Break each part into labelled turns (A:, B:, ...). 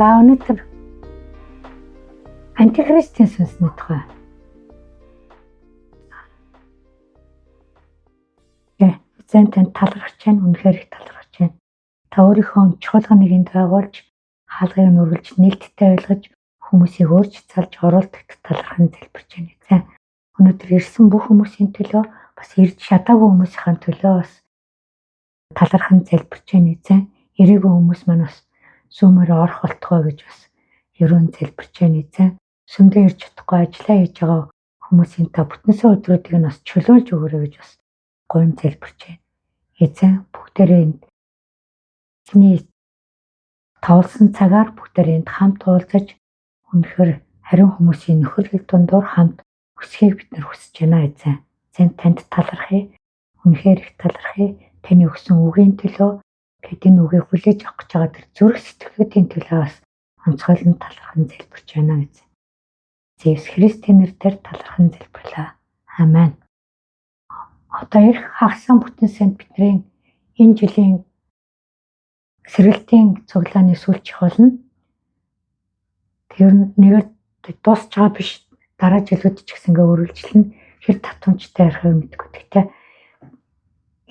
A: За өнөөдөр антихристийн сүнсний тухай. Эзэн танд талархаж байна. Үнэхээр их талархаж байна. Та өөрийнхөө чуулганыг энд байгуулж, хаалгыг нь үргэлж нээлттэй ойлгож, хүмүүсийг өөрч залж оруулдагт талархан залбирч байна. Эзэн өнөөдөр ирсэн бүх хүмүүсийн төлөө, бас ирж чадаагүй хүмүүсийн төлөө бас талархан залбирч байна. Эзэн ирээгүй хүмүүс маань бас Zoom-ээр орох болтугай гэж бас ерөөн залбирч байна. Эзэн сүмдээ ирж чадахгүй ажиллаа хийж байгаа хүмүүсийн та бүтэнсэн өдрүүдийг нь бас чөлөөлж өгөөрэй гэж бас гуйн залбирч байна. Эзэн бүгдээрээ энд эзний товлсон цагаар бүгдээрээ энд хамт уулзаж үнэхээр ариун хүмүүсийн нөхөрлөл дундуур хамт өсөхийг бид нар хүсэж байна эзэн. Эзэн танд талархъя. Үнэхээр их талархъя. Таны өгсөн үгийн төлөө гэд энэ үгийг хүлээж авах гэж байгаа тэр зүрх сэтгэлүүдийн төлөө бас онцгойлон талархан залбирч байна эзэн. Есүс Христийн нэрээр талархан залбирлаа. Амен. Одоо ирэх хагас бүтэн сайнд бидний энэ жилийн сэргэлтийн цуглааны сүүлчих болно. Тэр нэгээр дуусч байгаа биш, дараа жилүүд ч гэсэн ингээ үргэлжлэнэ. Хэр татамжтай ярихыг мэдэхгүй. Гэхдээ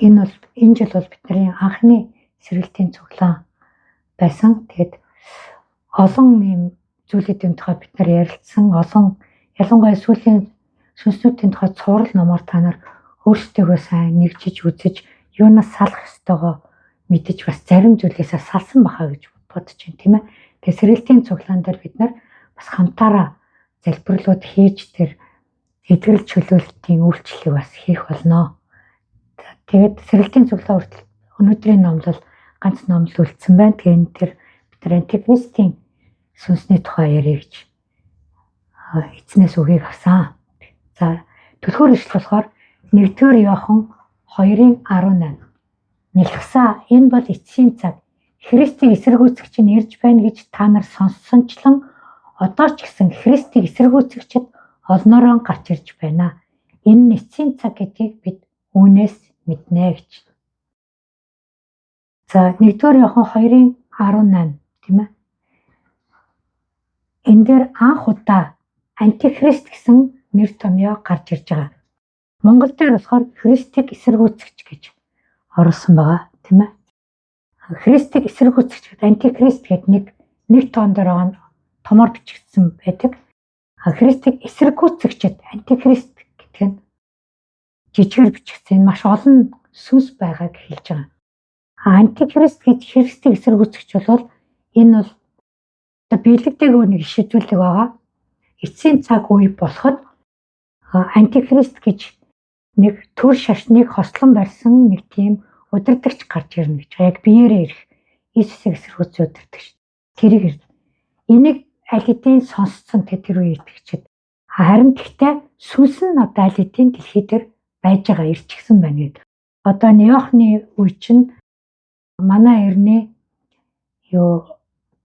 A: энэ бол энэ жил бол бидний анхны сэргэлтийн цуглаан байсан. Тэгээд олон ийм зүйлүүдийн тухай бид нар ярилцсан, олон ялангуяа сүүлийн сүнснүүдийн тухай цуврал номоор та нар өөрсдийгөө сайн нэгжиж үзэж юунаас салах ёстойгоо мэдэж бас зарим зүйлээсээ салсан баха гэж бодож байна, тийм ээ. Тэгээд сэргэлтийн цуглаан дээр бид нар бас хамтаараа залбирлууд хийж тэр эдгэрэл чөлөөлтийн үйлчлэлийг бас хийх болно. Тэгээд сэргэлтийн цуглаан хүртэл өнөөдрийн номлол ганц номлол үлдсэн байна. Тэгээд энэ тэр бид нар антихристийн сүнсний тухай ярих гэж эзнээс үгийг авсан. За түлхүүр ишлэл болохоор 1-р Иохан 2:18. Нялхсаа энэ бол эцсийн цаг. Христийг эсэргүүцэгч нь ирж байна гэж та нар сонссончлон одоо ч гэсэн Христийг эсэргүүцэгчид олноороо гарч ирж байна. Энэ нь эцсийн цаг гэдгийг бид үүнээс мэднэ гэж. За 1-р Иохан 2:18 тийм ээ. Энэ дээр анх удаа антихрист гэсэн нэр томьёо гарч ирж байгаа. Монгол дээр болохоор Христийг эсэргүүцэгч гэж оруулсан байгаа, тийм ээ. Христийг эсэргүүцэгч гэдэг антихрист гэдэг нэг тоон дээр байгаа нь томоор бичигдсэн байдаг. Христийг эсэргүүцэгчд антихрист гэдэг нь жижигээр бичигдсэн. Маш олон сүнс байгааг хэлж байгаа. Антихрист гэж Христийг эсэргүүцэгч бол энэ бол одоо биелэгдээгүй нэг шийдвэрлэг байгаа. Эцсийн цаг үе болоход антихрист гэж нэг төр шашныг хослон барьсан нэг тийм удирдагч гарч ирнэ гэж. Яг биеэрээ ирэх Иесусыг эсэргүүцсэн удирдагч. Тэрийг ирнэ. Энийг аль хэдийн сонсцсон тэр үе итгэгчид. Харин гэхдээ сүнс нь одоо аль хэдийн дэлхий дээр байж байгаа ирчихсэн байна гэдэг. Одоо Иохны үе чинь манай эртний юу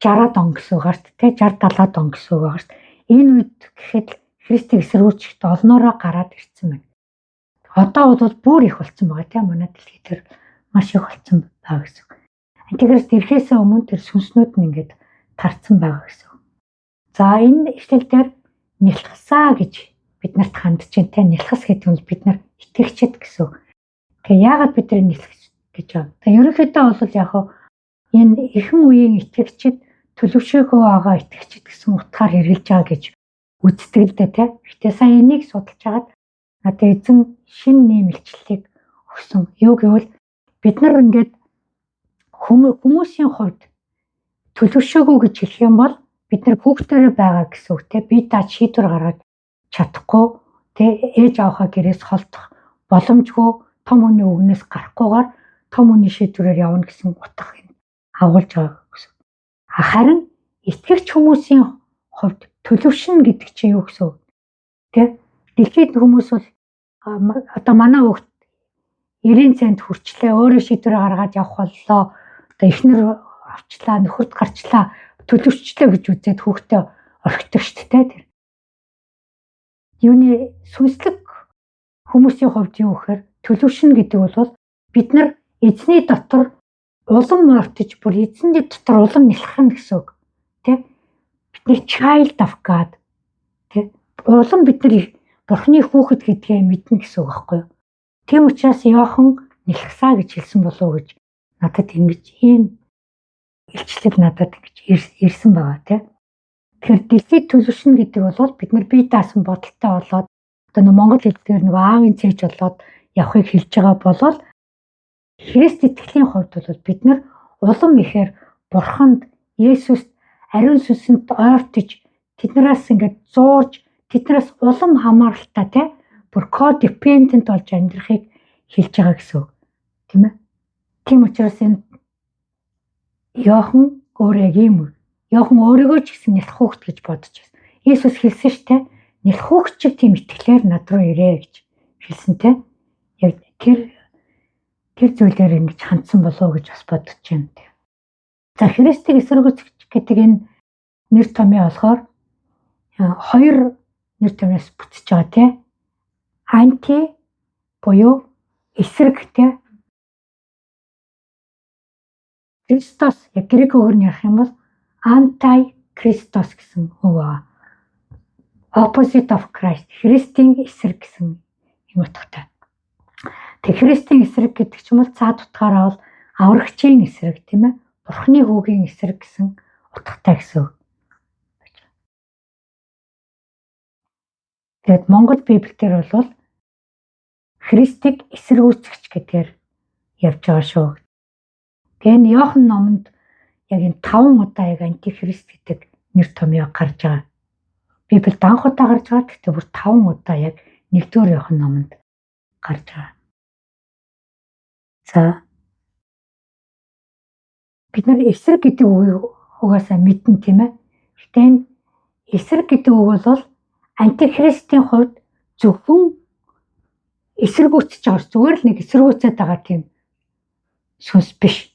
A: 60-аад он гэсэн үг шүү дээ, 60 70-аад он гэсэн үг байгаа шүү дээ. Энэ үед гэхэд Христийг эсэргүүцэхэд олноороо гараад ирсэн байна. Одоо бол бүр их болсон байгаа тийм манай дэлхий дээр маш их болсон байгаа гэсэн үг. Антихрист ирэхээс өмнө тэр сүнснүүд нь ингээд тарцсан байгаа гэсэн үг. За энэ ишлэл дээр нялхсаа гэж бид нарт хандж байна те. Нялхас гэдэг нь бид нар итгэгчид гэсэн үг. Тэгээ яагаад бид нар нялхас гэж байна? Тэгээ ерөнхийдөө бол яг энэ эрхэм үеийн итгэгчид төлөвшөөгөө байгаа итгэгчид гэсэн утгаар хэрэглэж байгаа гэж үздэг л дээ те. Гэтэ сая энийг судалж хагаад надад эзэн шинэ нэм илчлэлийг өгсөн. Юу гэвэл бид нар ингээд хүмүүсийн хувьд төлөвшөөгөө гэж хэлэх юм бол бид нар хүүхдээрээ байгаа гэсэн үг те. Би та шийдвэр гаргаж чадахгүй те, ээж авахаа гэрээс холдох боломжгүй, том хүний үгнээс гарахгүйгээр том хүний шийдвэрээр явна гэсэн утга агуулж байгаа гэсэн. Харин итгэгч хүмүүсийн хувьд төлөвшнө гэдэг чинь юу гэсэн үг? Тэ? Дэлхийд хүмүүс бол одоо манай хүүхд 90 цент хүрчлээ, өөрөө шийдвэр гаргаад явах боллоо. Одоо эхнэр авчлаа, нөхөрт гарчлаа, төлөвшчлээ гэж үзээд хүүхдээ орхидог шүү дээ тэр. Юуны сүнслэг хүмүүсийн хувьд юу гэхээр төлөвшнө гэдэг бол бид нар эзний дотор улам мортож бүр эзэнний дотор улам нялхах гэсэн үг. Тэ? Бид нар child of God. Тэ? Улам бид нар Бурхны хүүхэд гэдгээ мэднэ гэсэн үг байхгүй юу? Тийм учраас Иохан нялхсаа гэж хэлсэн болов уу гэж надад ингэж ийм илчлэл надад ингэж ирсэн байгаа тий. Тэгэхээр дэлхийд төлөвшнө гэдэг бол бид нар бие даасан бодолтой болоод одоо нэг монгол хэл дээр нэг аавын цээж болоод явахыг хэлж байгаа болол Христ итгэлийн хувьд бол бид нар улам ихээр Бурханд, Есүст, ариун сүнсэнд ойртож тэднээс ингээд зуурж тэднээс улам хамааралтай тий бүр codependent болж амьдрахыг хэлж байгаа гэсэн үг тийм ээ. Тийм учраас энэ Иохан өөрөө яг ийм үг. Иохан өөрийгөө ч гэсэн нялх хүүхэд гэж бодож байсан. Есүс хэлсэн шүү дээ. Нялх хүүхэд чиг тийм итгэлээр над руу ирээ гэж хэлсэн те. Яг тэр зүйлээр ингэж хандсан болов уу гэж бас бодож байна. За Христийг эсэргүүцэгч гэдэг энэ нэр томьёо болохоор хоёр нэр томьёоос бүтэж байгаа те. Анти буюу эсрэг те. Христос яг грек үгээр нь ярих юм бол anti Christos гэсэн үг байна. Opposite of Christ, Христийн эсрэг гэсэн юм утгатай. Тэг Христийн эсрэг гэдэг чинь бол цаад утгаараа бол аврагчийн эсрэг тийм ээ. Бурхны хүүгийн эсрэг гэсэн утгатай гэсэн үг. Тэгээд Монгол Библиэлд бол Христийг эсэргүүцэгч гэдгээр явж байгаа шүү. Тэгээ энэ Иохан номонд яг энэ 5 удаа яг антихрист гэдэг нэр томьёо гарч байгаа. Библиэд анх удаа гарч байгаа. Гэхдээ бүр 5 удаа яг 1-р Иохан номонд гарч байгаа. За бид нар эсрэг гэдэг үгийг угаасаа мэднэ тийм ээ. Гэхдээ энэ эсрэг гэдэг үг бол антихристийн хувьд зөвхөн эсэргүүцэж байгаа зүгээр л нэг эсэргүүцээд байгаа тийм сүнс биш.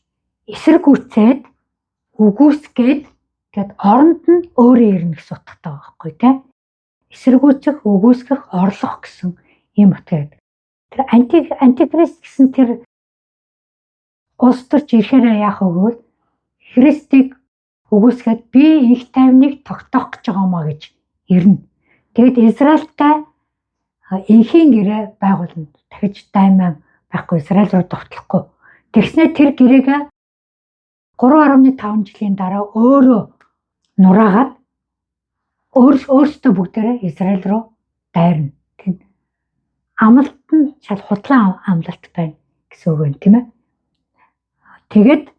A: Эсэргүүцээд үгүйсгээд тэгээд оронд нь өөрөө ирнэ гэсэн утгатай байгаа байхгүй тий. Эсэргүүцэх, үгүйсгэх, орлох гэсэн ийм утга. Тэр антихрист гэсэн тэр улс төрч ирэхээр яах вэ гэвэл Христийг үгүйсгээд би инх тайвныг тогтоох гэж байгаа юм а гэж ирнэ. Тэгэд Израильтай энхийн гэрээ байгуулна. Дахиж даймаа байхгүй, Израиль руу довтлохгүй. Тэгснээр тэр гэрээгээ 3.5 жилийн дараа өөрөө нураагаад өөрсдөө бүгдээрээ Израиль руу дайрна. Тийм. Амлалт нь шал худлаа амлалт байна гэсэн үг байна, тийм ээ. Тэгээд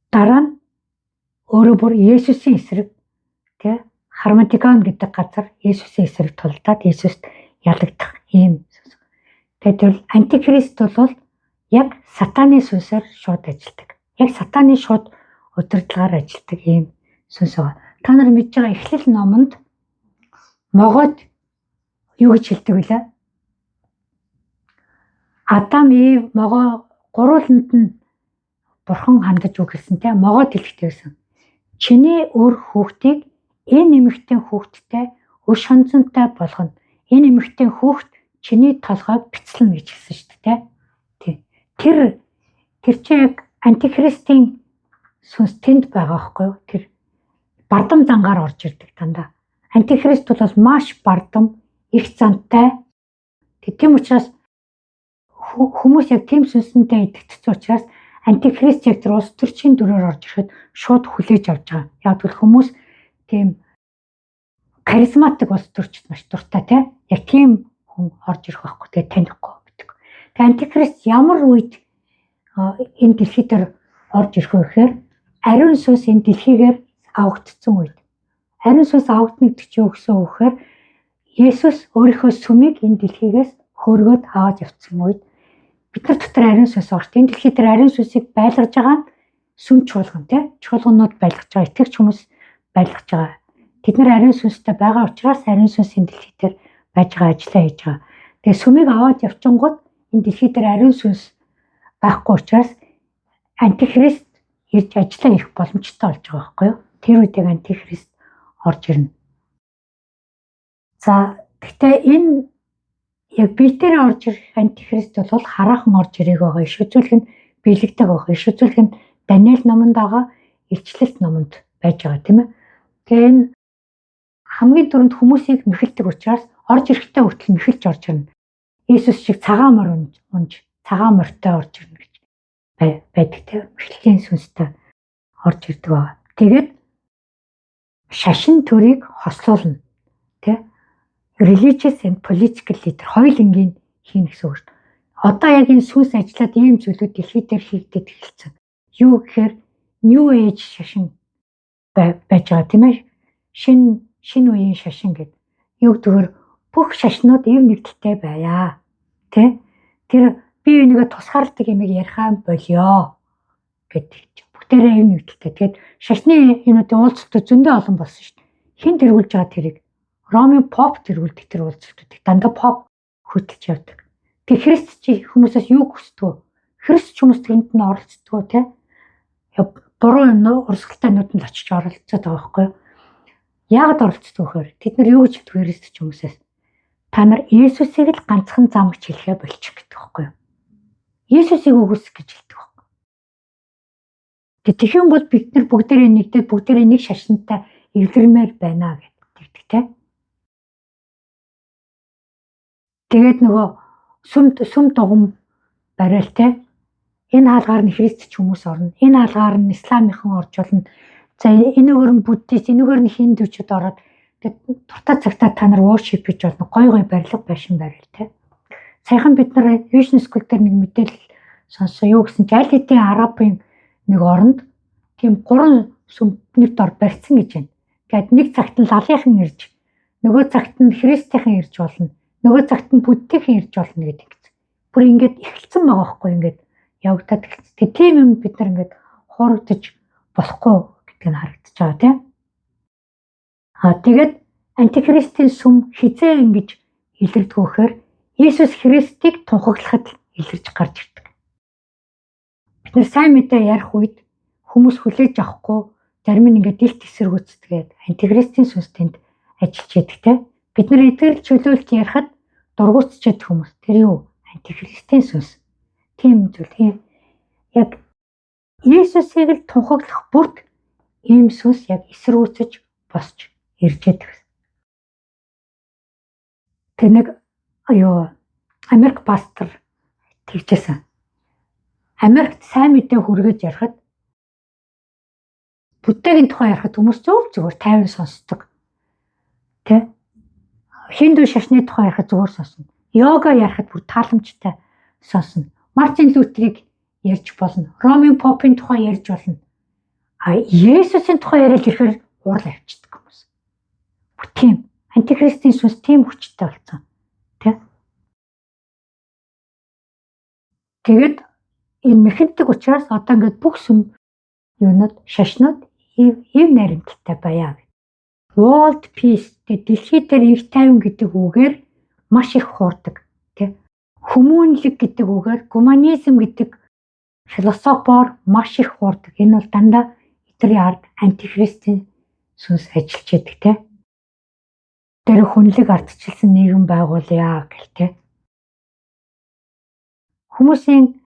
A: дараа нь өөрөө бүр Есүсийн эсрэг тий Хармадигон гэдэг газар Есүсийн эсрэг тулдаад Есүст ялагдах ийм. Тэгээд тэр антихрист бол яг сатаны сүнсээр шууд ажилладаг. Яг сатаны шууд удирдлагаар ажилладаг ийм сүнс байгаа. Та нар мэдж байгаа Эхлэл номонд могоод юу гэж хэлдэг вүлээ? Адам, Ив, могоо гурвууланд нь бурхан хандаж үг хэлсэн те могоод хэлэхтэй байсан. Чиний үр хүүхдийг энэ эмэгтэй хүүхдтэй өш хонцонтой болгоно. Энэ эмэгтэй хүүхд чиний толгойг бяцлана гэж хэлсэн шүү дээ. Тий. Тэр чинь яг антихристийн сүнс тэнд байгаа байхгүй юу? Тэр бардам зангаар орж ирдэг дандаа. Антихрист бол маш бардам, их зантай. Тийм учраас хүмүүс яг тийм сүнсэнтэй итгэцсэн учраас антихрист яг тэр улс төрчийн дүрээр орж ирэхэд шууд хүлээж авч байгаа. Яг гэвэл хүмүүс тийм харизматик улс төрчд маш дуртай тий. Яг тийм хүн орж ирэх байхгүй, тэгээ танихгүй гэдэг. Тэгээ антихрист ямар үед энэ дэлхий дээр орж ирэх вэ гэхээр ариун сүнс энэ дэлхийгээр авагдсан үед. Ариун сүнс авагдана гэдэг чинь юу гэсэн үг гэхээр Есүс өөрийнхөө сүмийг энэ дэлхийгээс хөөргөөд аваад явцсан үед бид нар дотор ариун сүнс орт. Энэ дэлхий дээр ариун сүнсийг байлгаж байгаа нь сүм чуулган тий. Чуулганууд байлгаж байгаа, итгэгч хүмүүс байлгаж байгаа. Тэд нар ариун сүнстэй байгаа учраас ариун сүнс энэ дэлхий дээр байж байгаа ажлаа хийж байгаа. Тэгээ сүмийг аваад явчингууд энэ дэлхий дээр ариун сүнс байхгүй учраас антихрист ирж ажлаа хийх боломжтой болж байгаа байхгүй юу? Тэр үед яг антихрист орж ирнэ. За гэхдээ энэ яг биетээр орж ирэх антихрист бол хараахан орж ирээг байгаа. Иш үзүүлэх нь биелэгдэг байгаа. Иш үзүүлэх нь Даниэл номонд байгаа. илчлэлт номонд байж байгаа, тийм ээ. Тэгээ энэ хамгийн түрүүнд хүмүүсийг мэхэлдэг учраас орж ирэхдээ хүртэл мэхэлж орж ирнэ. Иесус шиг цагаан мор унж, цагаан морьтой орж ирнэ гэж байдаг, тийм. Мэхлэлийн сүнстэй орж ирдэг байгаа. Тэгээд шашин төрийг хослуулна, тийм. Religious and political leader хоёулангийг хийнэ гэсэн үг шүү дээ. Одоо яг энэ сүнс ажиллаад ийм зүйлүүд дэлхий дээр хийгдээд эхэлсэн. Юу гэхээр New Age шашин байж байгаа, тийм ээ. Шинэ үеийн шашин гэдэг. Юу гэхээр бүх шашнууд эв нэгдэлтэй байя. Тэ? Тэр бие бинийгээ тусгаарладаг юмыг ярихаа болио гэдэг чинь. Бүгдээрээ эв нэгдэлтэй. Тэгээд шашны юмнуудын уулзалтууд зөндөө олон болсон шүү дээ. Хэн тэргүүлж байгаа тэрийг? Ромын поп тэргүүлдэг тэр уулзалтуудыг. Дандаа поп хөтөлж явдаг. Тэгээ Христ чи хүмүүсээс юу хүсдэг вэ? Христ ч хүмүүс тэрэнд нь оролцдог, тэ? Буруу юм урсгалтай нүдэнд очиж оролцоод байгаа байхгүй юу? Яагаад оролцдог вэ гэхээр тэд нар юу гэж хэлдэг Христ ч хүмүүсээс? Та нар Иесусыг л ганцхан зам гэж хэлэхээ болчих гэдэг байхгүй юу? Иесусыг үгүйсгэх гэж хэлдэг байхгүй. Тэгэх юм бол бид нар бүгдээрээ нэгдээд бүгдээрээ нэг шашинтай эвлэрмээр байна гэдэг, тэ? Тэгээд нөгөө сүм дугам барайл, тэ? Энэ хаалгаар нь христч хүмүүс орно. Энэ хаалгаар нь исламынхан орж болно. За, энэгээр нь буддист, энэгээр нь хиндүүчүүд ороод тэгээд дуртай цагтаа та нар worship хийж болно. Гой гой барилга байшин барайл, тэ? Саяхан бид нар Vision School дээр нэг мэдээлэл сонссон. Юу гэсэн чи аль хэдийн арабын нэг оронд тийм 3 сүм нэг дор барьсан гэж байна. Тэгээд нэг цагт нь лалынхан ирж, нөгөө цагт нь христийнхэн ирж болно. Нөгөө цагт нь буддийнхэн ирж болно гэдэг ингэсэн. Бүр ингээд эхэлсэн байгаа байхгүй, ингээд явагдаад эхэлсэн. Тэгээд тийм юм бид нар ингээд хуурагдаж болохгүй гэдг нь харагдаж байгаа, тийм. Тэгээд антихристийн сүм хизээ ингэж илэрдэг вэ гэхээр Иесус Христийг тунхаглахад илэрч гарч ирдэг. Бид нар сайн мэдээ ярих үед хүмүүс хүлээж авахгүй, зарим нь ингээд дэлт эсэргүүцдэгээд антихристийн сүнс тэнд ажиллаж яадаг, те. Бид нар эдгэрэл чөлөөлт ярихад дургуутчихэд хүмүүс тэр юу? Антихристийн сүнс. Тийм зүйл. Яг Иесусыг л тунхаглах бүрт ийм сүнс яг эсэргүүцэж босч ирж яадаг. Тэр нэг юу Америк пастор тэгжсэн. Америкт сайн мэдээ хүргэж ярихад, Буддагийн тухай ярихад хүмүүс зөв зүгээр тайван сонсдог. Тэ? Хиндүү шашны тухай ярихад зүгээр сонсно. Йога ярихад бүр тааламжтай сонсно. Мартин Лютерийг ярьж болно. Ромын попын тухай ярьж болно. А Есүсийн тухай яриад ирэхээр уурлаа авчдаг хүмүүс. Бүр тийм антихристийн сүнс тийм хүчтэй болсон. Тэ? Тэгээд энэ мэхэнтэг учраас одоо ингээд бүх сүм юунууд шашнууд ив наримталтай байя. World Peace, дэлхий дээр инх тайван гэдэг үгээр маш их хуурдаг. Тэ? Хүмүүнлэг гэдэг үгээр, гуманизм гэдэг философоор маш их хуурдаг. Энэ бол дандаа эдрийн ард антихристийн сүнс ажиллаж яадаг, тэ? Тэр хүнлэг ардчилсан нийгэм байгуулъя гэл, тэ? Хүмүүсийн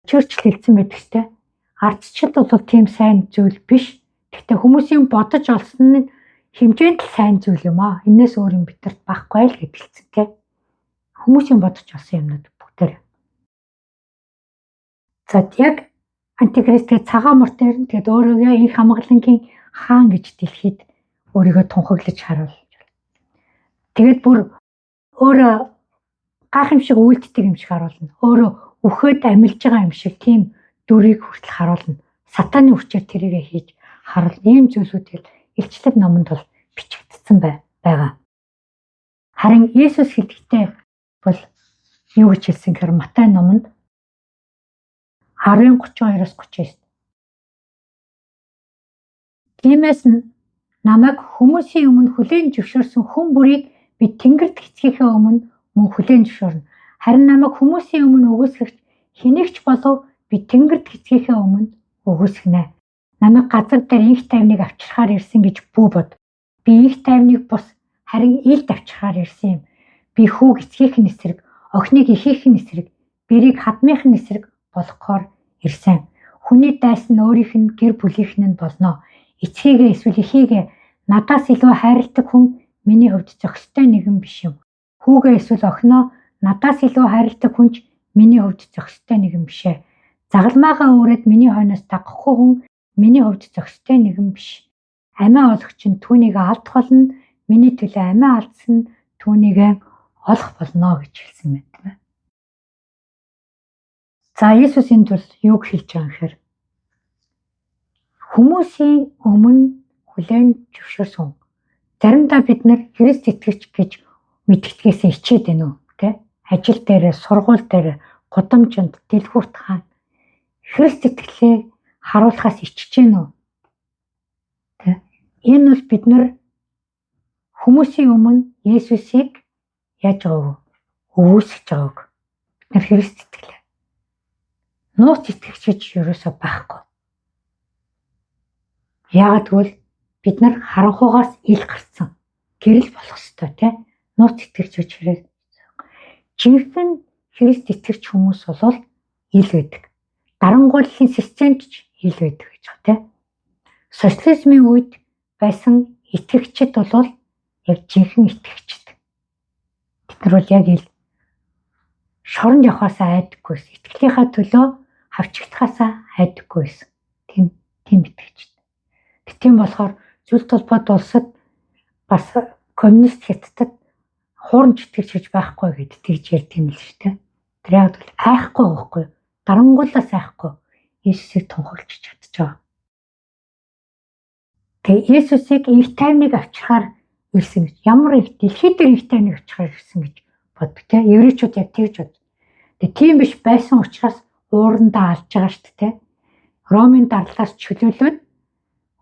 A: Черчилль хэлсэн байдаг сте. Ардчилал бол тийм сайн зүйл биш. Гэхдээ хүмүүсийн бодож олсон нь хэмжээнд л сайн зүйл юм аа. Энээс өөр юм бидэрт байхгүй л гэж хэлсэн, тэ. Хүмүүсийн бодож олсон юмнууд бүгдээр. За, яг антихристтэй цагаан морт ирнэ. Тэгээд өөрийгөө инх хамгаалангийн хаан гэж дэлхийд өөрийгөө тунхаглаж харуул. Тэгээд бүр өөрөө гайхамшиг үйлддэг юм шиг харуулна. Өөрөө үхээд амилж байгаа юм шиг тийм дүрийг хүртэл харуулна. Сатаны хүчээр тэрийгэ хийж харуулна. Ийм зүйлүүд илчлэг номонд бол бичигдсэн байгаа. Харин Есүс хэлэхдээ бол юу гэж хэлсэн гэхээр Матай номонд 10:32-оос 39. Тиймээс намайг хүмүүсийн өмнө хүлээн зөвшөөрсөн хүн бүрийг би тэнгэрт эцгийнхээ өмнө мөн хүлээн зөвшөөрнө. Харин намайг хүмүүсийн өмнө үгүйсгэгч хэнийг ч болов би тэнгэрт эцгийнхээ өмнө үгүйсгэнэ. Намайг газар дээр инх тайвныг авчрахаар ирсэн гэж бүү бод. Би инх тайвныг бус, харин илд авчрахаар ирсэн юм. Би хүүг эцгийнх нь эсрэг, охиныг эхийнх нь эсрэг, бэрийг хадмынх нь эсрэг болгохоор ирсэн. Хүний дайсан нь өөрийнх нь гэр бүлийнх нь болно. Эцгийгээ эсвэл эхийгээ надаас илүү хайрладаг хүн миний хувьд зохистой нэгэн биш юм. Хүүгээ эсвэл охиноо надаас илүү хайрладаг хүн ч миний хувьд зохистой нэгэн биш ээ. Загалмаагаа өөрөөд миний хойноос дагахгүй хүн миний хувьд зохистой нэгэн биш. Амиа олгоч нь түүнийг алдах болно. Миний төлөө амиа алдсан нь түүнийг олох болно гэж хэлсэн байна, тийм ээ. За, Иесус энд бол юуг хэлж байгаа юм гэхээр хүмүүсийн өмнө хүлээн зөвшөөрсөн. Заримдаа бид нар Христ итгэгч гэж мэдгэдгээс ичээд байна уу, тэ? Ажил дээр, сургууль дээр, гудамжинд, дэлгүүрт хаана Христ итгэлээ харуулахаас ичж гэнэ үү? Тэ? Энэ бол бид нар хүмүүсийн өмнө Есүсийг яаж байгааг вэ? Өвөөсгөж байгааг. Бид нар Христ итгэлээ. Нууц итгэгч гэж ерөөсөө байхгүй. Яагаад гэвэл бид нар харанхугаас ил гарцсан. Гэрэл болох ёстой, тий? Нууц итгэгч гэж хэрэг. Жинхэнэ Христ итгэгч хүмүүс бол ил байдаг. Дарангуйллын системд ч ил байдаг гэж байгаа, тий? Социализмын үед байсан итгэгчид бол яг жинхэнэ итгэгчид. Тэд нар бол яг ил шоронд явахаасаа айдаггүй байсан. Итгэлийнхаа төлөө хавчигдахаасаа айдаггүй байсан. Тийм итгэгчид. Тийм болохоор зүйл толгойд улсад бас коммунист хятадд хуурамч итгэгч гэж байхгүй гэд тэгж ярьд юм л шүү дээ. Тэр яг бол айхгүй байхгүй. Дарангуулаас айхгүй. Есүсийг тунхаглаж чадж байгаа. Тэгээ Есүсийг инх тайвныг авчирхаар ирсэн гэж. Ямар их дэлхий дээр инх тайвныг авчирхаар ирсэн гэж боддог те. Еврейчүүд яг тэгж бод. Тэгээ тийм биш байсан учраас уурандаа алж байгаа шүү дээ. Ромын дарлаас чөлөөлөөд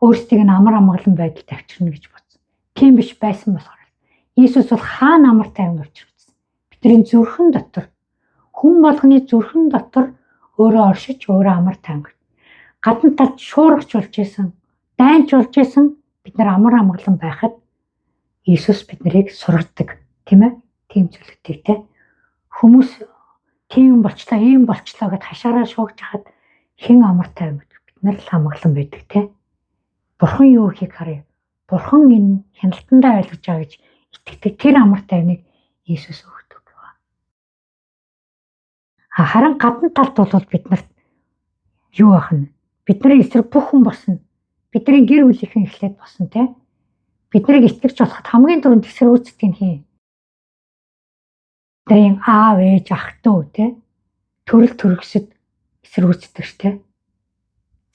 A: өөрсдийг нь амар амгалан байдалд авчирна гэж бодсон. Тийм биш байсан болохоор Иесус бол хаана амар тайван авчирсан. Бидний зүрхэн дотор, хүн болгоны зүрхэн дотор өөрөө оршиж, өөрөө амар тайван. Гадна талд шуургач болж исэн, дайнч болж исэн бид нар амар амгалан байхад Иесус бид нарыг сургадаг, тийм ээ? Тийм зүйлүүдийг те. Хүмүүс тийм болчлаа, ийм болчлоо гэд хашаараа шуугж хахад хэн амар тайван байдаг? Бид нар л амгалан байдаг, те. Бурхан юу гэхийг харъя. Бурхан энэ хяналтандаа ойлгож байгаа гэж итгэдэг тэр амар тайвныг Иесус өгдөг. Харин гадна талд бол бид нарт юу байх нь? Бидний эсрэг бүх хүн босно. Бидний гэр бүлийнхэн эхлээд босно, те. Бид нарыг итгэгч болоход хамгийн түрүүнд эсэргүүцдэг нь хин? Бидний аав ээж, ах トゥ те. Төрөл төрөксөд эсэргүүцдэг ш те.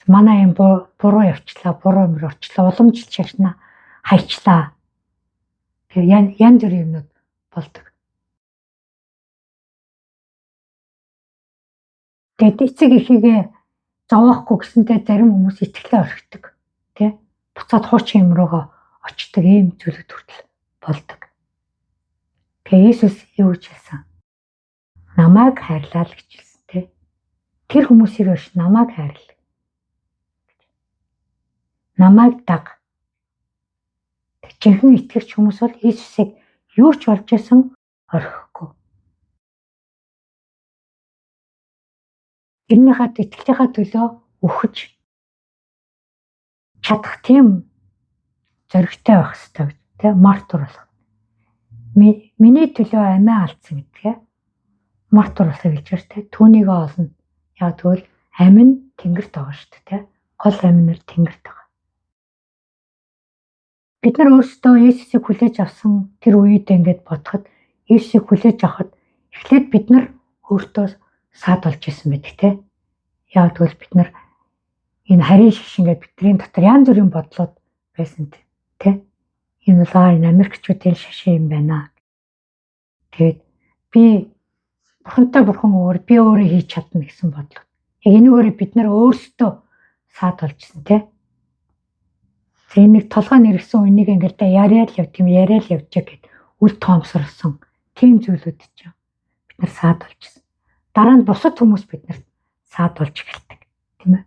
A: Манай юм буруу явчлаа, буруу юмэр орчлоо, уламжлалт шашнаа, хайчлаа. Тэгээ янз бүрийн юмнууд болдог. Тэгээд эцэг эхийгээ зовоохгүй гэсэнтэй зарим хүмүүс итгэлээ орхидог, тэ? Буцаад хуучин юм руугаа очдог ийм зүйлүүд хүртэл болдог. Тэгээ Иесус юу гэж хэлсэн? Намайг хайрлаа л гэж хэлсэн, тэ? Тэр хүмүүсийг биш, намайг хайрл. Намайг даг. Жинхэнэ итгэгч хүмүүс бол Иесусыг юу ч болж исэн орхихгүй. Тэрнийхээ итгэлийнхаа төлөө үхэж чадах тийм зоригтой байх ёстой гэж, тэ, мартур болох. Миний төлөө амиа алдсан гэдгээ мартур болохыг хэлж байна, тэ. Түүнийг олно. Яг тэгвэл амь нь тэнгэрт байгаа шүү дээ, тэ. Гол амь нь тэнгэрт байгаа. Бид нар өөрсдөө Есүсийг хүлээж авсан тэр үед ингээд бодоход, Есүсийг хүлээж авахад эхлээд бид нар өөртөө саад болж исэн байдаг, те. Яг тэгвэл бид нар энэ харийн шиш ингээд бидний дотор янз бүрийн бодлууд байсан, те. Энэ бол энэ Америкчүүдийн шашин юм байна. Тэгээд би бурхантай, бурхан өөр, би өөрөө хийж чадна гэсэн бодлоо. Яг энүүгээр бид нар өөрсдөө саад болжсэн, те. Тэгээ нэг толгой нэргсэн үнийг ингээд та яриад л явд юм, яриад л явж гэд үл тоомсорлсон тийм зүйлүүд чинь бид нар саад болжсэн. Дараа нь бусад хүмүүс биднэрт саад болж эхэлдэг, тийм ээ.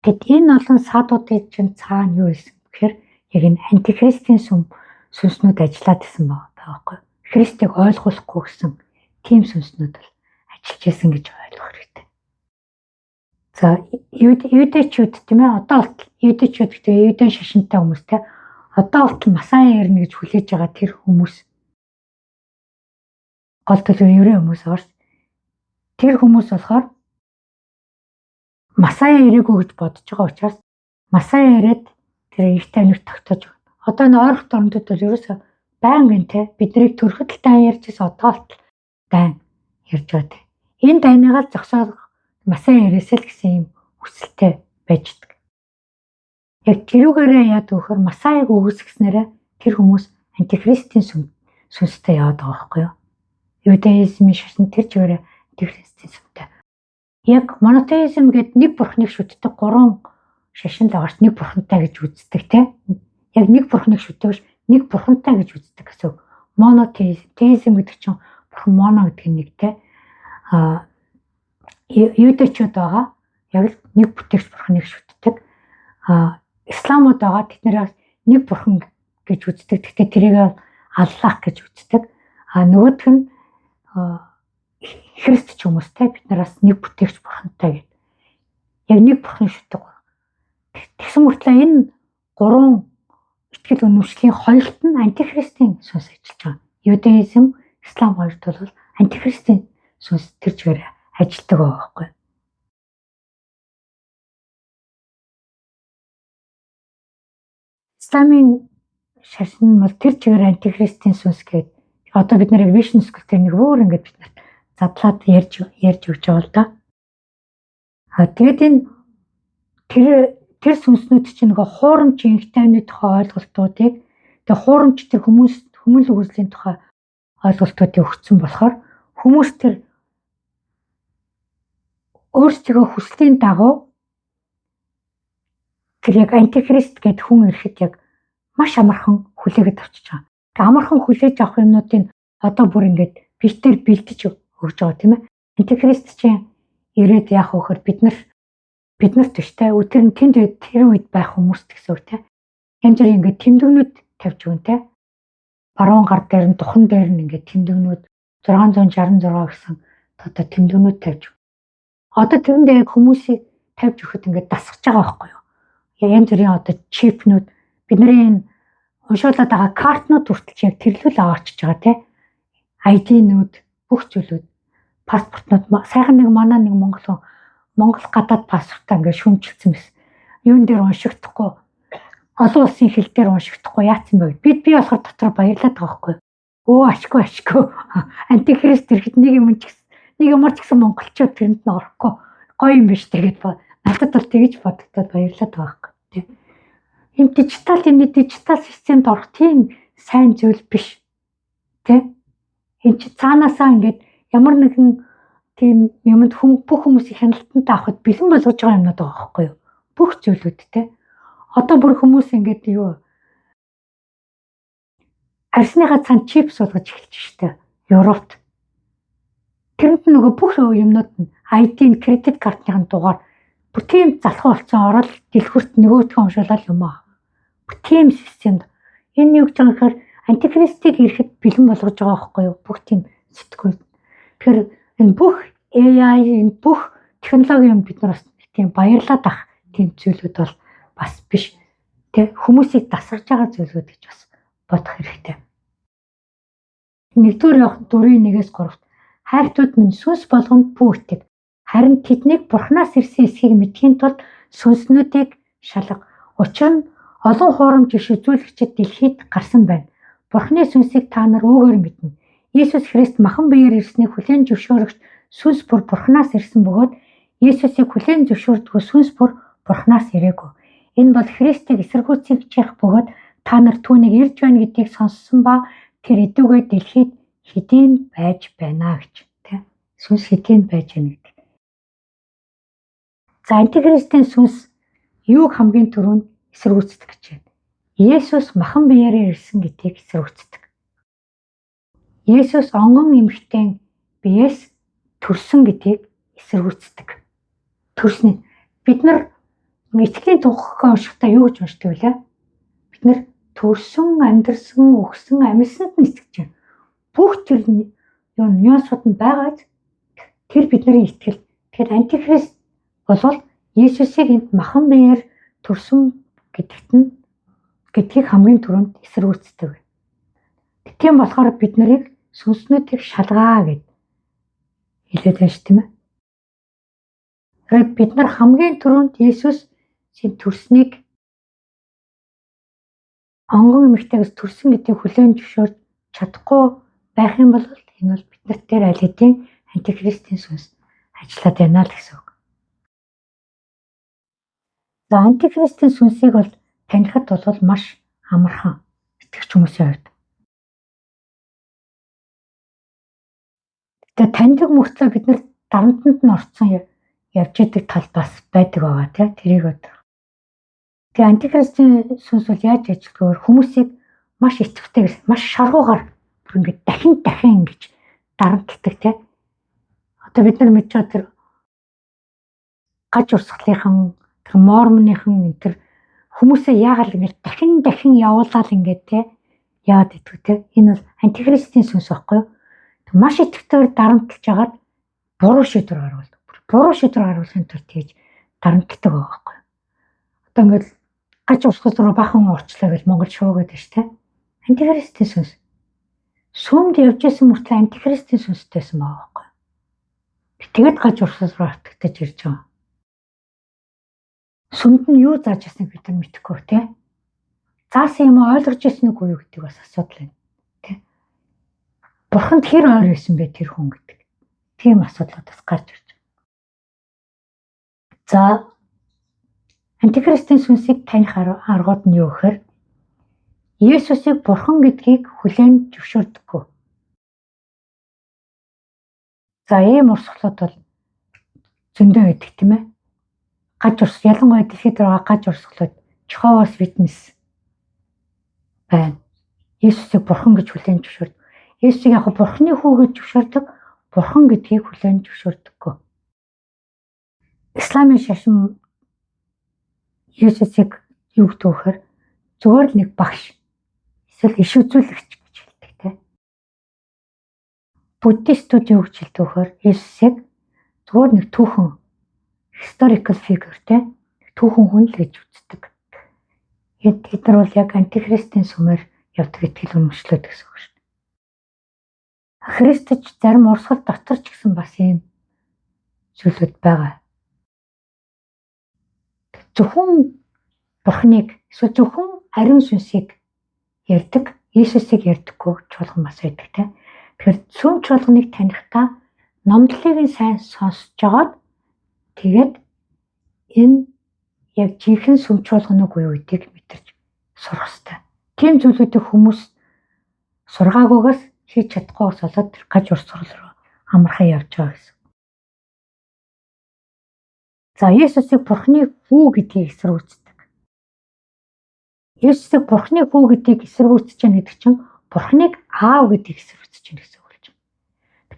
A: Тэгэд энэ олон саадуудын чинь цаана юу исэн гэхээр яг энэ антихристийн сүнснүүд ажиллаад исэн байгаа байхгүй. Христийг ойлгуулахгүй гэсэн тийм сүнснүүд бол ажиллаж исэн гэж ойлгох хэрэгтэй. За юудэчүүд тийм ээ, одоо болтол юудэчүүд гэдэг юудэн шашинтай хүмүүс те, одоо болтол Масая ирнэ гэж хүлээж байгаа тэр хүмүүс гол төлөв еврей хүмүүс байгаа. Тэр хүмүүс болохоор Масая ирээгүй гэж бодож байгаа учраас Масая ирээд тэр их таниг тогтоож өгнө. Одоо энэ ойрхон орнуудад бол ерөөсөө байнгын те биднийг төрөхөд л дайн ярьж байсан, одоо л дайн ярьж байгаа те. Энэ дайныгаа зогсоох Масая ирээсэй л гэсэн юм хүсэлтэй байж байгаа. Яг тэрүүгээрээ яад вөхөр Масаяг үгүйсгэснээрээ тэр хүмүүс антихристийн сүнстэй яваад байгаа байхгүй юу? Юдаизмын шашин тэр чигээр антихристийн сүмтэй. Яг монотеизм гэдэг нэг бурхныг шүтдэг гурван шашин л байгаа ш, нэг бурхантай гэж үздэг те. Яг нэг бурхныг шүтдэг биш, нэг бурхантай гэж үздэг гэсэн үг. Монотеизм, теизм гэдэг чинь бурхан, моно гэдэг нь нэг те. А юудэчүүд байгаа. Яг л нэг бүтээгч бурхныг шүтдэг. А исламууд байгаа. Тэд нэр нэг бурхан гэж үздэг. Гэхдээ тэрийг Аллах гэж үздэг. А нөгөөх нь христч хүмүүстэй бид нараас нэг бүтээгч бурхантай гэдэг. Яг нэг бурхныг шүтдэг. Тэгсэн мөртлөө энэ гурван итгэл үнэмшлийн хоёрт нь антихристийн сүнс ажиллаж байгаа. Юдаизм, ислам хоёрт бол антихристийн сүнс тэр чигээр ажилладаг байгаа байхгүй. Исламын шашин бол тэр чигээр антихристийн сүнс гэдэг. Одоо бид нарыг Vision School тэр нэг өөр ингээд бид нарт задлаад ярьж өгч байгаа л да. А тэгээд энэ тэр сүнснүүд чинь нөгөө хуурамч инх тайвны тухай ойлголтуудыг, тэгээ хуурамч тэр хүмүүс хүмүүл өгслийн тухай ойлголтуудыг өгсөн болохоор хүмүүс тэр өөрсдийнхөө хүслийн дагуу тэр яг антихрист гэдэг хүн ирэхэд яг маш амархан хүлээгээд авчиж байгаа. Тэгээ амархан хүлээж авах юмнуудыг одоо бүр ингээд битээр бэлдэж өгч байгаа тийм ээ. Антихрист чинь ирээд яах вэ гэхээр бид нарт биш те, өдөр нь тэнд тэр үед байх хүмүүст гэсэн үг те. Янз бүрийн ингээд тэмдэгнүүд тавьж өгөн те. Баруун гар дээр нь, духан дээр нь ингээд тэмдэгнүүд 666 гэсэн одоо тэмдэгнүүд тавьж өгөн. Одоо тэрэндээ яг хүмүүсийг тавьж өгөхөд ингээд дасгаж байгаа байхгүй юу? Янз бүрийн одоо чипнүүд, бидний энэ уншуулад байгаа картнууд хүртэл яг тэрлүүл аваачиж байгаа те. ID-нүүд, бүх зүйлүүд, паспортнууд. Сайхан нэг манай нэг монгол хүн Монгол гадаад паспортаа ингээд шүүмжилсэн байсан. Юун дээр уншигдахгүй, олон улсын хэл дээр уншигдахгүй яатсан бэ гэд. Би болохоор дотор баярлаад байгаа байхгүй юу? Өө ашгүй. Антихрист ирэхэд нэг юм ч гэсэн, нэг ямар ч гэсэн монголчууд тэрэнд нь орохгүй гоё юм биш тэгээд надад бол тэгж бодогдоод баярлаад байгаа байхгүй тий. Ийм дижитал юмны дижитал системд орох тийм сайн зүйл биш тий. Энд чи цаанаасаа ингээд ямар нэгэн тийм юмд бүх хүмүүсийг хяналтанд авахд бэлэн болгож байгаа юмнууд байгаа байхгүй юу? Бүх зүйлүүд тий. Одоо бүр хүмүүс ингээд юу арсныхаа цаан чип суулгаж эхэлж штэ. Европт. Тэрэнд нөгөө бүх юмнууд нь ID-н, кредит картныхын дугаар бүр тийм залхуу болсон, орол дэлгүрт нөгөөдхөө уншуулаад юм аа. Бүр тийм системд. Энэ юу гэж байгаа гэхээр антихристийг ирэхэд бэлэн болгож байгаа байхгүй юу? Бүх тийм сэтгүүл. Тэгэхээр энэ бүх AI, энэ бүх технологи юм бид нар бас тийм баярлаад ах тийм зүйлүүд бол бас биш. Тэ хүмүүсийг дасгаж байгаа зүйлүүд гэж бас бодох хэрэгтэй. 1-р Иохан 4:1-3 хайртууд минь, сүнс болгонд бүү итэг. Харин тэднийг Бурханаас ирсэн эсхийг мэдхийн тулд сүнснүүдийг шалга. Учир нь олон хуурамч иш үзүүлэгчид дэлхийд гарсан байна. Бурханы сүнсийг та нар үүгээр мэднэ. Есүс Христ махан биеэр ирснийг хүлээн зөвшөөрөгч сүнс бүр Бурханаас ирсэн бөгөөд Есүсийг хүлээн зөвшөөрдгөө сүнс бүр Бурханаас ирээгүй. Энэ бол Христийг эсэргүүцэгчийнх бөгөөд та нар түүнийг ирж байна гэдгийг сонссон ба тэр эдүүгээ дэлхийд хэдийн байж байна гэж тэ. Сүнс хэдийн байж байна гэдэг. За антихристийн сүнс юуг хамгийн түрүүнд эсэргүүцдэг гэж байна? Есүс махан биеэрээ ирсэн гэдгийг эсэргүүцдэг. Есүс онгон эмэгтэй биеэс төрсөн гэдгийг эсэргүүцдэг. Төрсөн. Бид нар итгэлийн тухай уншихдаа юу гэж уншдаг вэ? Бид нар төрсөн, амьдарсан, өгсөн, амьсанд нь итгэж байна. Бүх тэр юм нюансууд нь байгаа. Тэр бидний итгэл. Тэгэхээр антихрист Болвол Есүсийг энд махан биеэр төрсөн гэдэгт нь гэдгийг хамгийн түрүүнд эсэргүүцдэг. Тийм болохоор бид нарыг сүнснүүдийг шалгаа гэд хэлээд байна шүү, тийм ээ. Тэгэхээр бид нар хамгийн түрүүнд Есүсийн төрснийг, онгон эмэгтэйгээс төрсөн гэдгийг хүлээн зөвшөөрч чадахгүй байх юм бол энэ бол бид нарт дээр аль хэдийн антихристийн сүнс ажиллаад байна л гэсэн үг. За, антихристийн сүнсийг бол танихад бол маш амархан итгэгч хүмүүсийн хувьд. Тэгээ таньдаг мөртлөө бид нар дарамтанд нь орцсон явж идэг тал бас байдаг байгаа, тий, тэрийг бодох. Тэгээ антихристийн сүнс бол яаж ажилладаг вэ? Хүмүүсийг маш идэвхтэйгээр, маш шаргуугаар бүр ингээд дахин дахин ингэж дарамталдаг, тий. Одоо бид нар мэдж байгаа тэр гаж урсгалынхан, тэр мормоныхан энэ тэр хүмүүсээ яагаад ингэж дахин дахин явуулаад ингээд, тий, яагаад идэх те. Энэ бол антихристийн сүнс байхгүй юу? Маш идэвхтэйгээр дарамтлаж хагаад буруу шийдвэр гаргуулдаг. Буруу шийдвэр гаргуулахын тулд тэгж дарамтлагдаг байгаа байхгүй юу? Одоо ингээд гаж урсгал руу бахан орчлоо гэж Монгол шуугаад байна шүү, те. Антихристийн сүнс. Сүмд явж исэн мөртлөө антихристийн сүнстэйсэн байгаа байхгүй юу? Тэгээд гаж урсгал руу автагдаж ирж байгаа. Сүмд нь юу зааж ирснийг бид нар мэдэхгүй, те. Заасан юм ойлгож ирсэн үгүй юу гэдэг бас асуудал байна. Тэ. Бурханд хэр ойр байсан бэ тэр хүн гэдэг. Тийм асуудлууд бас гарч ирж байна. За, антихристийн сүнсийг таних аргууд нь юу гэхээр Есүсийг бурхан гэдгийг хүлээн зөвшөөрдөггүй. За, ийм урсгалууд бол зөндөө байдаг, тийм ээ. Гаж урс, ялангуяа дэлхийд байгаа гаж урсгалууд, Jehovah's Witness байна. Есүсийг бурхан гэж хүлээн зөвшөөрдөг. Есүсийг яг бурханы хүү гэж зөвшөөрдөг, бурхан гэдгийг хүлээн зөвшөөрдөггүй. Исламын шашин Есүсийг юу гэдэг вэ гэхээр зүгээр л нэг багш эсвэл иш үзүүлэгч гэж хэлдэг, те. Буддистууд юу гэж хэлдэг вэ гэхээр Есүсийг зүгээр нэг түүхэн historical figure, те, түүхэн хүн л гэж үздэг. Тэд нар бол яг антихристийн сүмээр явдаг итгэл үнэмшлүүд гэсэн үг шүү дээ. Христч зарим урсгал дотор ч гэсэн бас ийм зүйлүүд байгаа. Зөвхөн Бурхныг эсвэл зөвхөн ариун сүнсийг ярьдаг, Иесусыг ярьдаггүй чуулган бас байдаг, те. Тэгэхээр сүм чуулганыг танихдаа номдлыг нь сайн сонсож жагаад тэгээд энэ яг жинхэнэ сүм чуулган уу юу гэдгийг мэдэрч сурах хэрэгтэй. Тийм зүйлүүдийг хүмүүс сургаагүйгээс, хийж чадахгүйгээс болоод тэр гаж урсгал руу амархан явж байгаа гэсэн. За, Есүсийг Бурхны хүү гэдгийг эсэргүүцдэг. Есүсийг Бурхны хүү гэдгийг эсэргүүцэж байна гэдэг чинь Бурхныг аав гэдгийг эсэргүүцэж байна гэсэн үг болж байна.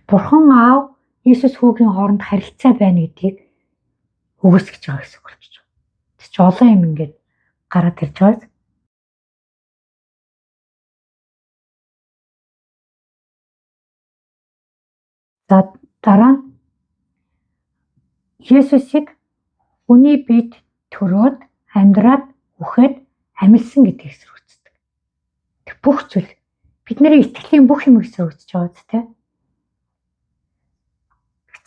A: Бурхан аав, Есүс хүүгийн хооронд харилцаа байна гэдгийг үгүйсгэж байгаа гэсэн үг болж байна. Тэр чинь олон юм ингээд гараад ирж байгаа. За, дараа нь Есүсийг хүний биед төрөөд, амьдраад, үхээд, амилсан гэдгийг эсэргүүцдэг. Тэр бүх зүйл бидний итгэлийн бүх юм эсэргүүцэж байгаа биз, тэ.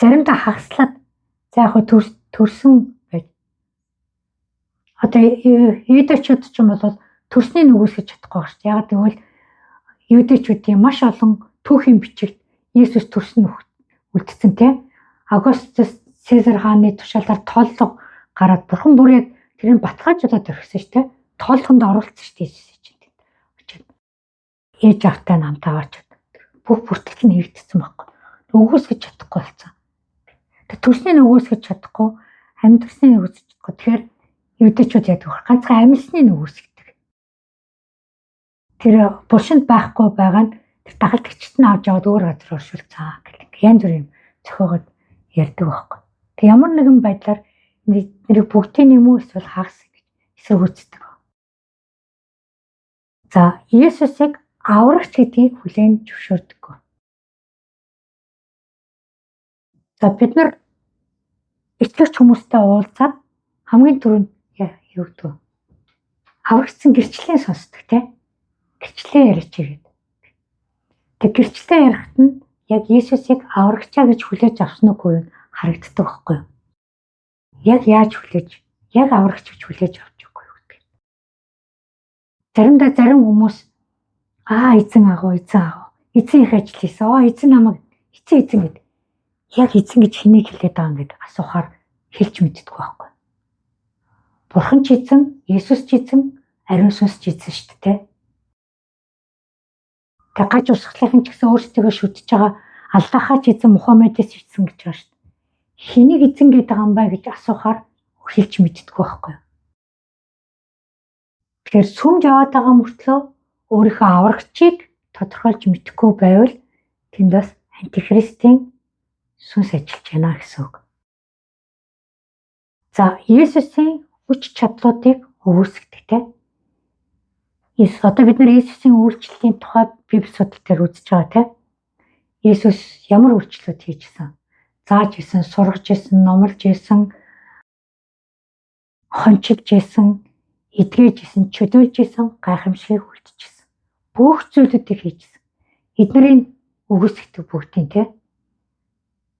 A: Заримдаа хагаслаад, за яг төрсөн байж. Одоо юудэчүүд ч юм бол төрсний нүгүйсгэж чадахгүй байна шүү дээ. Яг тэгвэл юудэчүүдийн маш олон түүхийн бичигт Есүс төрсөн үлдсэн, те. Августус Цезар хааны тушаалаар тооллого гараад бурхан бүр яг тэрийг баталгаажуулаад орхисон шүү дээ. Тооллогонд оруулсан шүү дээ Есүсийг чинь. Очоод ээж автай намтаа очоод бүх бүртгэл нь хийгдсэн байхгүй. Өгөөсгөж чадахгүй болсон. Тэр төрсний нөгөөсгөж чадахгүй, амьдрсны нөгөөсгөж чадахгүй. Тэгэхээр юудэчүүд яадаг вэ? Ганцхан амилсны нөгөөсгдөг. Тэр булшинд байхгүй байгаа нь тэр дагалдагчд нь авч яваад өөр газар оршуулцаа гэх янз бүрийн юм зохиогоод ярьдаг байхгүй. Тэг ямар нэгэн байдлаар нэрийг бүгдийн юм уу эсвэл хагас гэж эсэргүүцдэг. За, Есүсийг аврагч гэдгийг хүлээн зөвшөөрдөггүй. За, бид нар Итгэгч хүмүүстэй уулзаад хамгийн түрүүнд юу гэдэг вэ? Аврагдсан гэрчлэлийн сонсдог те. Гэрчлээ яриач гэдэг. Тэг гэрчлээ ярихад нь яг Есүсийг аврагчаа гэж хүлээж авсан уугүй юу харагддаг байхгүй юу? Яг яаж хүлээж, яг аврагч гэж хүлээж авч үгүй юу гэдэг. Заримдаа зарим хүмүүс эзэн агуу, эзэн агуу, эзэн их ажил хийсэн. Эзэн намайг эзэн эзэн гэд. Яг эзэн гэж хэнийг хэлээд байгаа юм гээд асуухаар хэлж мэддэг байхгүй. Бурхан ч эзэн, Есүс ч эзэн, ариун сүнс ч эзэн шүү дээ. Тэг гаж усгалын ч гэсэн өөрсдийгөө шүтэж байгаа Аллахаа ч эзэн, Мухаммедээс эзэн гэж байгаа шүү дээ. Хэнийг эзэн гэдэг юм бэ гэж асуухаар хэлж мэддэг байхгүй. Тэгэхээр сүмж яваад байгаа мөртлөө өөрийнхөө аврагчийг тодорхойлж мэдэхгүй байвал тэнд бас антихристийн сүнс ажиллаж байна гэсэн үг. За, Есүсийн хүч чадлуудыг өгөөсгдөг те. Есүс одоо бид нар Есүсийн үйлчлэлийн тухай Библи судлал дээр үзэж байгаа те. Есүс ямар үйлчлэлүүд хийжсэн? Зааж исэн, сургаж исэн, номлож исэн, хончилж исэн, эдгэж исэн, чөлөөлж исэн, гайхамшигыг үлдчихсэн. Бүх зүйлүүдийг хийжсэн. Эднэрийн өгөөсгдөг бүгдийн те.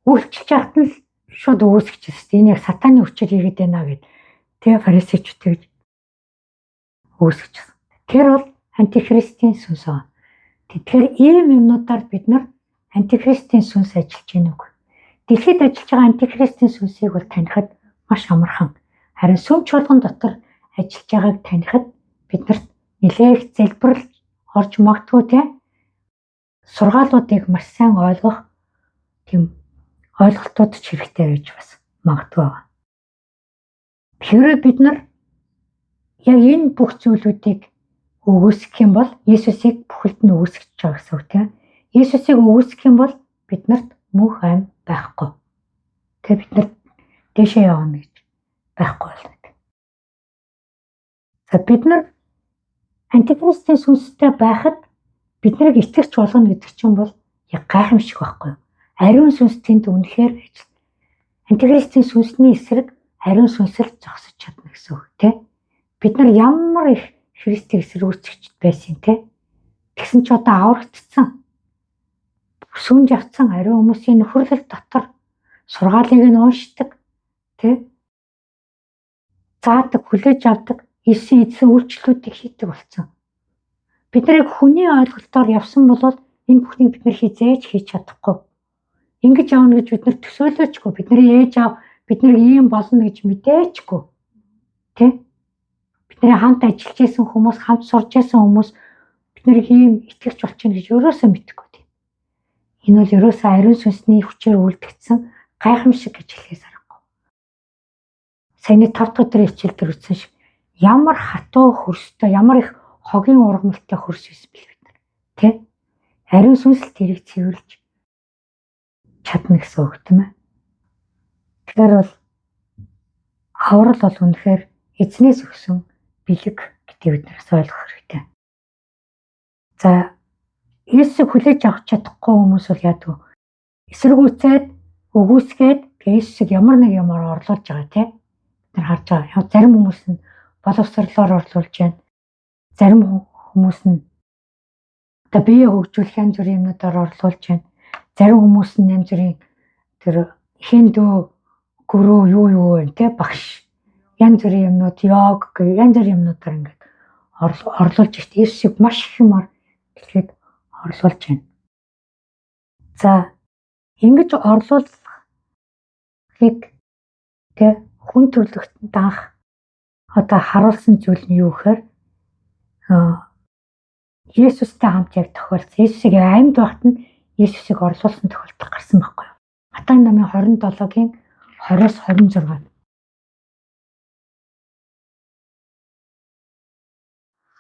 A: Үйлчилж байхад нь шууд өгөөсгөжсэн. Энэ яг сатаны хүчээр хийгээд байна гэд тэ фарисеучуд тэгж өгөөсгөжсэн. Тэр бол антихристийн сүнс аа. Тэгэхээр ийм юмнуудаар бид нар антихристийн сүнс ажиллаж байна үгүй. Дэлхийд ажиллаж байгаа антихристийн сүнсийг бол танихад маш амархан. Харин сүм чуулган дотор ажиллаж байгааг танихад биднэрт нэлээх залбирал орж магадгүй те. Сургаалуудыг маш сайн ойлгох тийм ойлголтууд ч хэрэгтэй байж бас магадгүй байгаа. Тэгэхээр бид нар яг энэ бүх зүйлүүдийг өгөөсгөх юм бол Есүсийг бүхэлд нь өгөөсгөж байгаа гэсэн үг тийм. Есүсийг өгөөсгөх юм бол биднэрт мөнх ам байхгүй. Тэг бид нар дээшээ явна гэж байхгүй болно. За, бид нар антихристийн сүнстэй байхад биднийг итгэгч болгоно гэдэг чинь бол яг гайхамшиг байхгүй. Ариун сүнс тэнд үнэхээр ажил. Антихристийн сүнсний эсрэг ариун сүнсэл зогсож чадна гэсэн үг тийм. Бид нар ямар их Христийг эсэргүүцэгчд байсан те. Тэгсэн чи одоо аврагдсан. Сүнж авцсан ариун хүмүүсийн нөхөрлөл дотор сургаалыг нь уншдаг те. Заадаг, хүлээж авдаг, Есүсийн эзэн үйлчлэлүүдийг хийдэг болсон. Бид нарыг хүний ойлголтоор явсан бол энэ бүхнийг бид нар хизээж хийж чадахгүй. Ингэж явна гэж бид нар төсөөлөөчгүй. Бидний ээж аав бид нар ийм болно гэж мэдээчгүй. Тэ? Бидний хамт ажиллаж исэн хүмүүс, хамт сурж исэн хүмүүс бид нарыг ийм итгэгч болчихно гэж ерөөсөө мэдэхгүй тийм. Энэ бол ерөөсөө ариун сүнсний хүчээр үлдэгдсэн гайхамшиг гэж хэлэхээс аргагүй. Саяны 5 дахь өдрийн хичээл дээр үзсэн шиг ямар хатуу хөрстэй, ямар их хогийн ургамалтай хөрс байсан бэл бид нар. Тэ? Ариун сүнс л тэрийг цэвэрлж чадна гэсэн үг тийм ээ. Тэгэхээр бол аврал бол үнэхээр эзнээс өгсөн бэлэг гэдгийг бид нараас ойлгох хэрэгтэй. За, Есүсийг хүлээж авах чадахгүй хүмүүс бол яадаг вэ? Эсэргүүцээд, өгөөсгээд Есүсийг ямар нэг юмар орлуулж байгаа тийм. Бид нар харж байгаа. Зарим хүмүүс нь боловсрлоор орлуулж байна. Зарим хүмүүс нь одоо бие хөгжүүлэх янз бүрийн юмнуудаар орлуулж байна. Зарим хүмүүс нь янз бүрийн тэр хиндүү гүрүү юу юу вэ те багш янз бүрийн юмнууд йог гэх янз бүрийн юмнуудаар ингээд орлуулж ихт Есүсийг маш их юмар дэлхийд орлуулж байна. За, ингэж орлуулахыг тэ хүн төрлөختөнд анх одоо харуулсан зүйл нь юу гэхээр Есүстэй хамт яг тохиолдсон. Есүсийг амьд байхад нь Есүсийг орлуулсан тохиолдол гарсан байхгүй юу? Матай намын 27-гийн 20-с 26.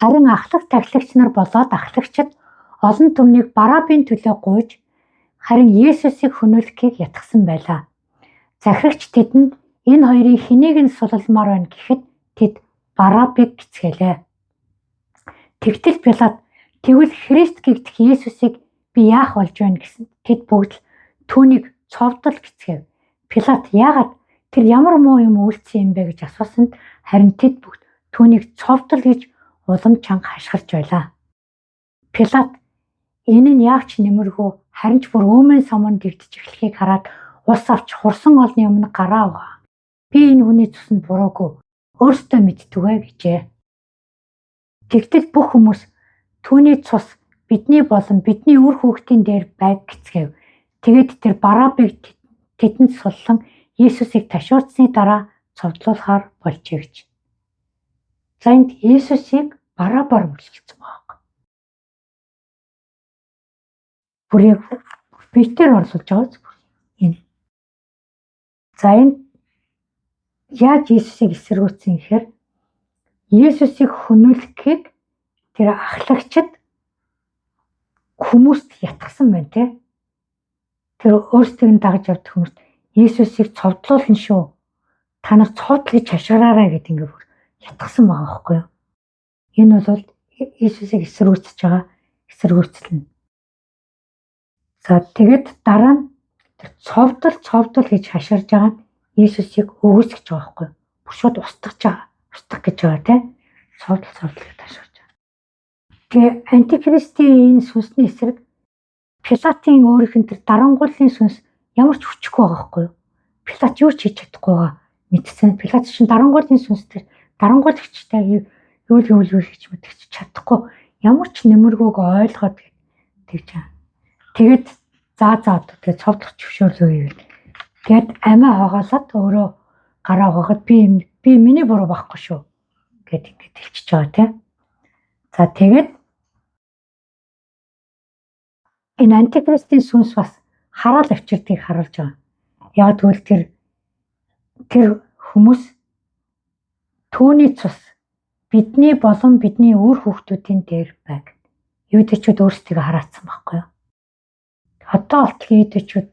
A: Харин ахлах тахилагч нар болоод ахлагчид олон түмнийг Барабын төлөө гуйж харин Есүсийг хөнөөлөхийг ятгсан байлаа. Захирагч тэдэнд энэ хоёрын хэнийг нь сулалмаар байна гэхэд тэд Барабыг гэцгээлээ. Тэгтэл Пилат тэгвэл Христ гэгдэх Есүсийг би яах болж байна гэсэн тэд бүгд л түүнийг цовдол гэцгээв. Пилат яагаад Тэр ямар муу юм үйлцсэн юм бэ гэж асуусанд харин тэд бүгд түүнийг цовдол гэж улам чанга хашгирч байлаа. Пилат энэ нь яах ч нэмэргүй харин ч бүр өөмөн сомон дэгдэж эхлэхийг хараад ус авч хурсан олны өмнө гараа угаа. Би энэ хүний цуснд буруугүй өөртөө мэдтүгэ гэжээ. Тэгтэл бүх хүмүүс түүний цус бидний болон бидний үр хүүхдийн дээр байг гэцгээв. Тэгээд тэр Барабыг тэдэнд суллан Есүсийг ташуурсны дараа цовдлуулахар болжээ гэж. За энд Есүсийг Барабаар мөчлөсөн байгаа. Бүр яг биетээр орлуулж байгаа зү энэ. За энэ яаж Есүсийг эсэргүүцсэн гэхээр Есүсийг хөнөөлөхийг тэр ахлагчид хүмүүст ятгсан байна те. Тэр өөрсдийг нь дагаж явдаг хүмүүст Есүсийг цовдлуулна шүү. Та нар цовдол гэж хашгираарай гэдэг ингээ бүр ятгсан байгаа байхгүй юу? Энэ бол Есүсийг эсэргүүцэж байгаа эсэргүүцэл нь. За тэгээд дараа нь тэр цовдол цовдол гэж хашгирж байгаа нь Есүсийг өгөөсгөж байгаа байхгүй юу? Бүр шууд устгаж байгаа. Устгах гэж байгаа те. Цовдол цовдол гэж хашгирж байгаа. Тэгээ антикристийн энэ сүнсний эсрэг Пилатын өөрийнх нь тэр дарангууллын сүнс ямар ч хүчгүй байгаа байхгүй юу? Пилат юу ч хийж чадахгүй байгаа мэдсэн. Пилат чинь дарангууллын сүнс тэр дарангуулагчтай юу юу юу хийж мэдчих чадахгүй ямар ч нэмэргүйг ойлгоод тэгж байгаа. Тэгээд заа заа тэгээд цовдлох зөвшөөрлөө гэвэл тэгээд амиа хогаалаад өөрөө гараа угаагаад би миний буруу байхгүй шүү гэд ингээд хэлчихэж байгаа тийм. За тэгээд энэ антикристийн сүнс бас хараал авчирдгийг харуулж байгаа. Яг тэгвэл тэр хүмүүс түүний цус бидний болон бидний үр хүүхдүүдийн дээр байг. Юудэчүүд өөрсдийгөө хараацсан байхгүй юу? Одоо болтол юудэчүүд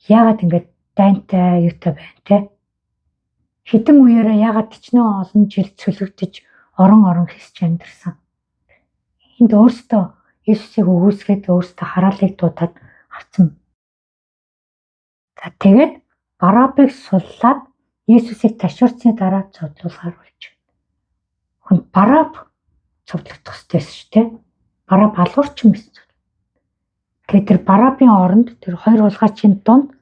A: яагаад ингэж дайнтай юутай байна те? Хэдэн үеэрээ яагаад төчнөө олон жил цөлөгдөж орон орон хийсч амьдарсан. Энд өөрсдөө Есүсийг өгөөсгээд өөрсдөө хараалыг дуудаад авсан. За тэгээд Барабыг суллаад Есүсийг ташуурсны дараа цовдлуулахар болж. Хүн Бараб цовдлогдох ёстой байсан шүү дээ. Бараб алуурчин байсан. Тэгээд тэр Барабын оронд тэр хоёр хулгайчийн дунд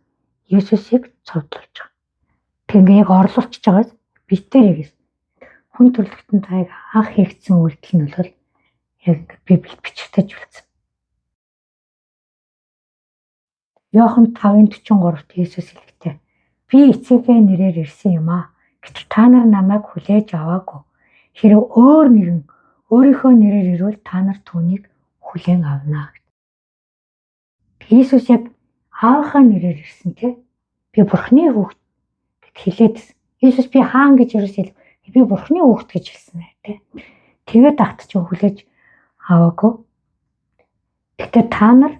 A: Есүсийг цовдлуулж байгаа. Тэг ингээ яг орлуулчихж байгаа битээр яг хүн төрлөختөн тайг анх хийгдсэн үйлдэл нь бол яг Библиэд бичигдэж үлдсэн. Иохан 5:43-т Есүс хэлэхдээ би эцэгээ нэрээр ирсэн юм аа. Гэтэл та нар намайг хүлээж аваагүй. Хэрв өөр нэгэн өөрийнхөө нэрээр ирвэл та нар түүнийг хүлээн авна гэв. Есүс яг аавынхаа нэрээр ирсэн тий. Би Бурхны хүүхэд гэд хэлээдсэн. Есүс би хаан гэж ерөөс хэл би Бурхны хүүхэд гэж хэлсэн бай тий. Тэгээд агт чинь хүлээж аваагүй. Гэхдээ та нар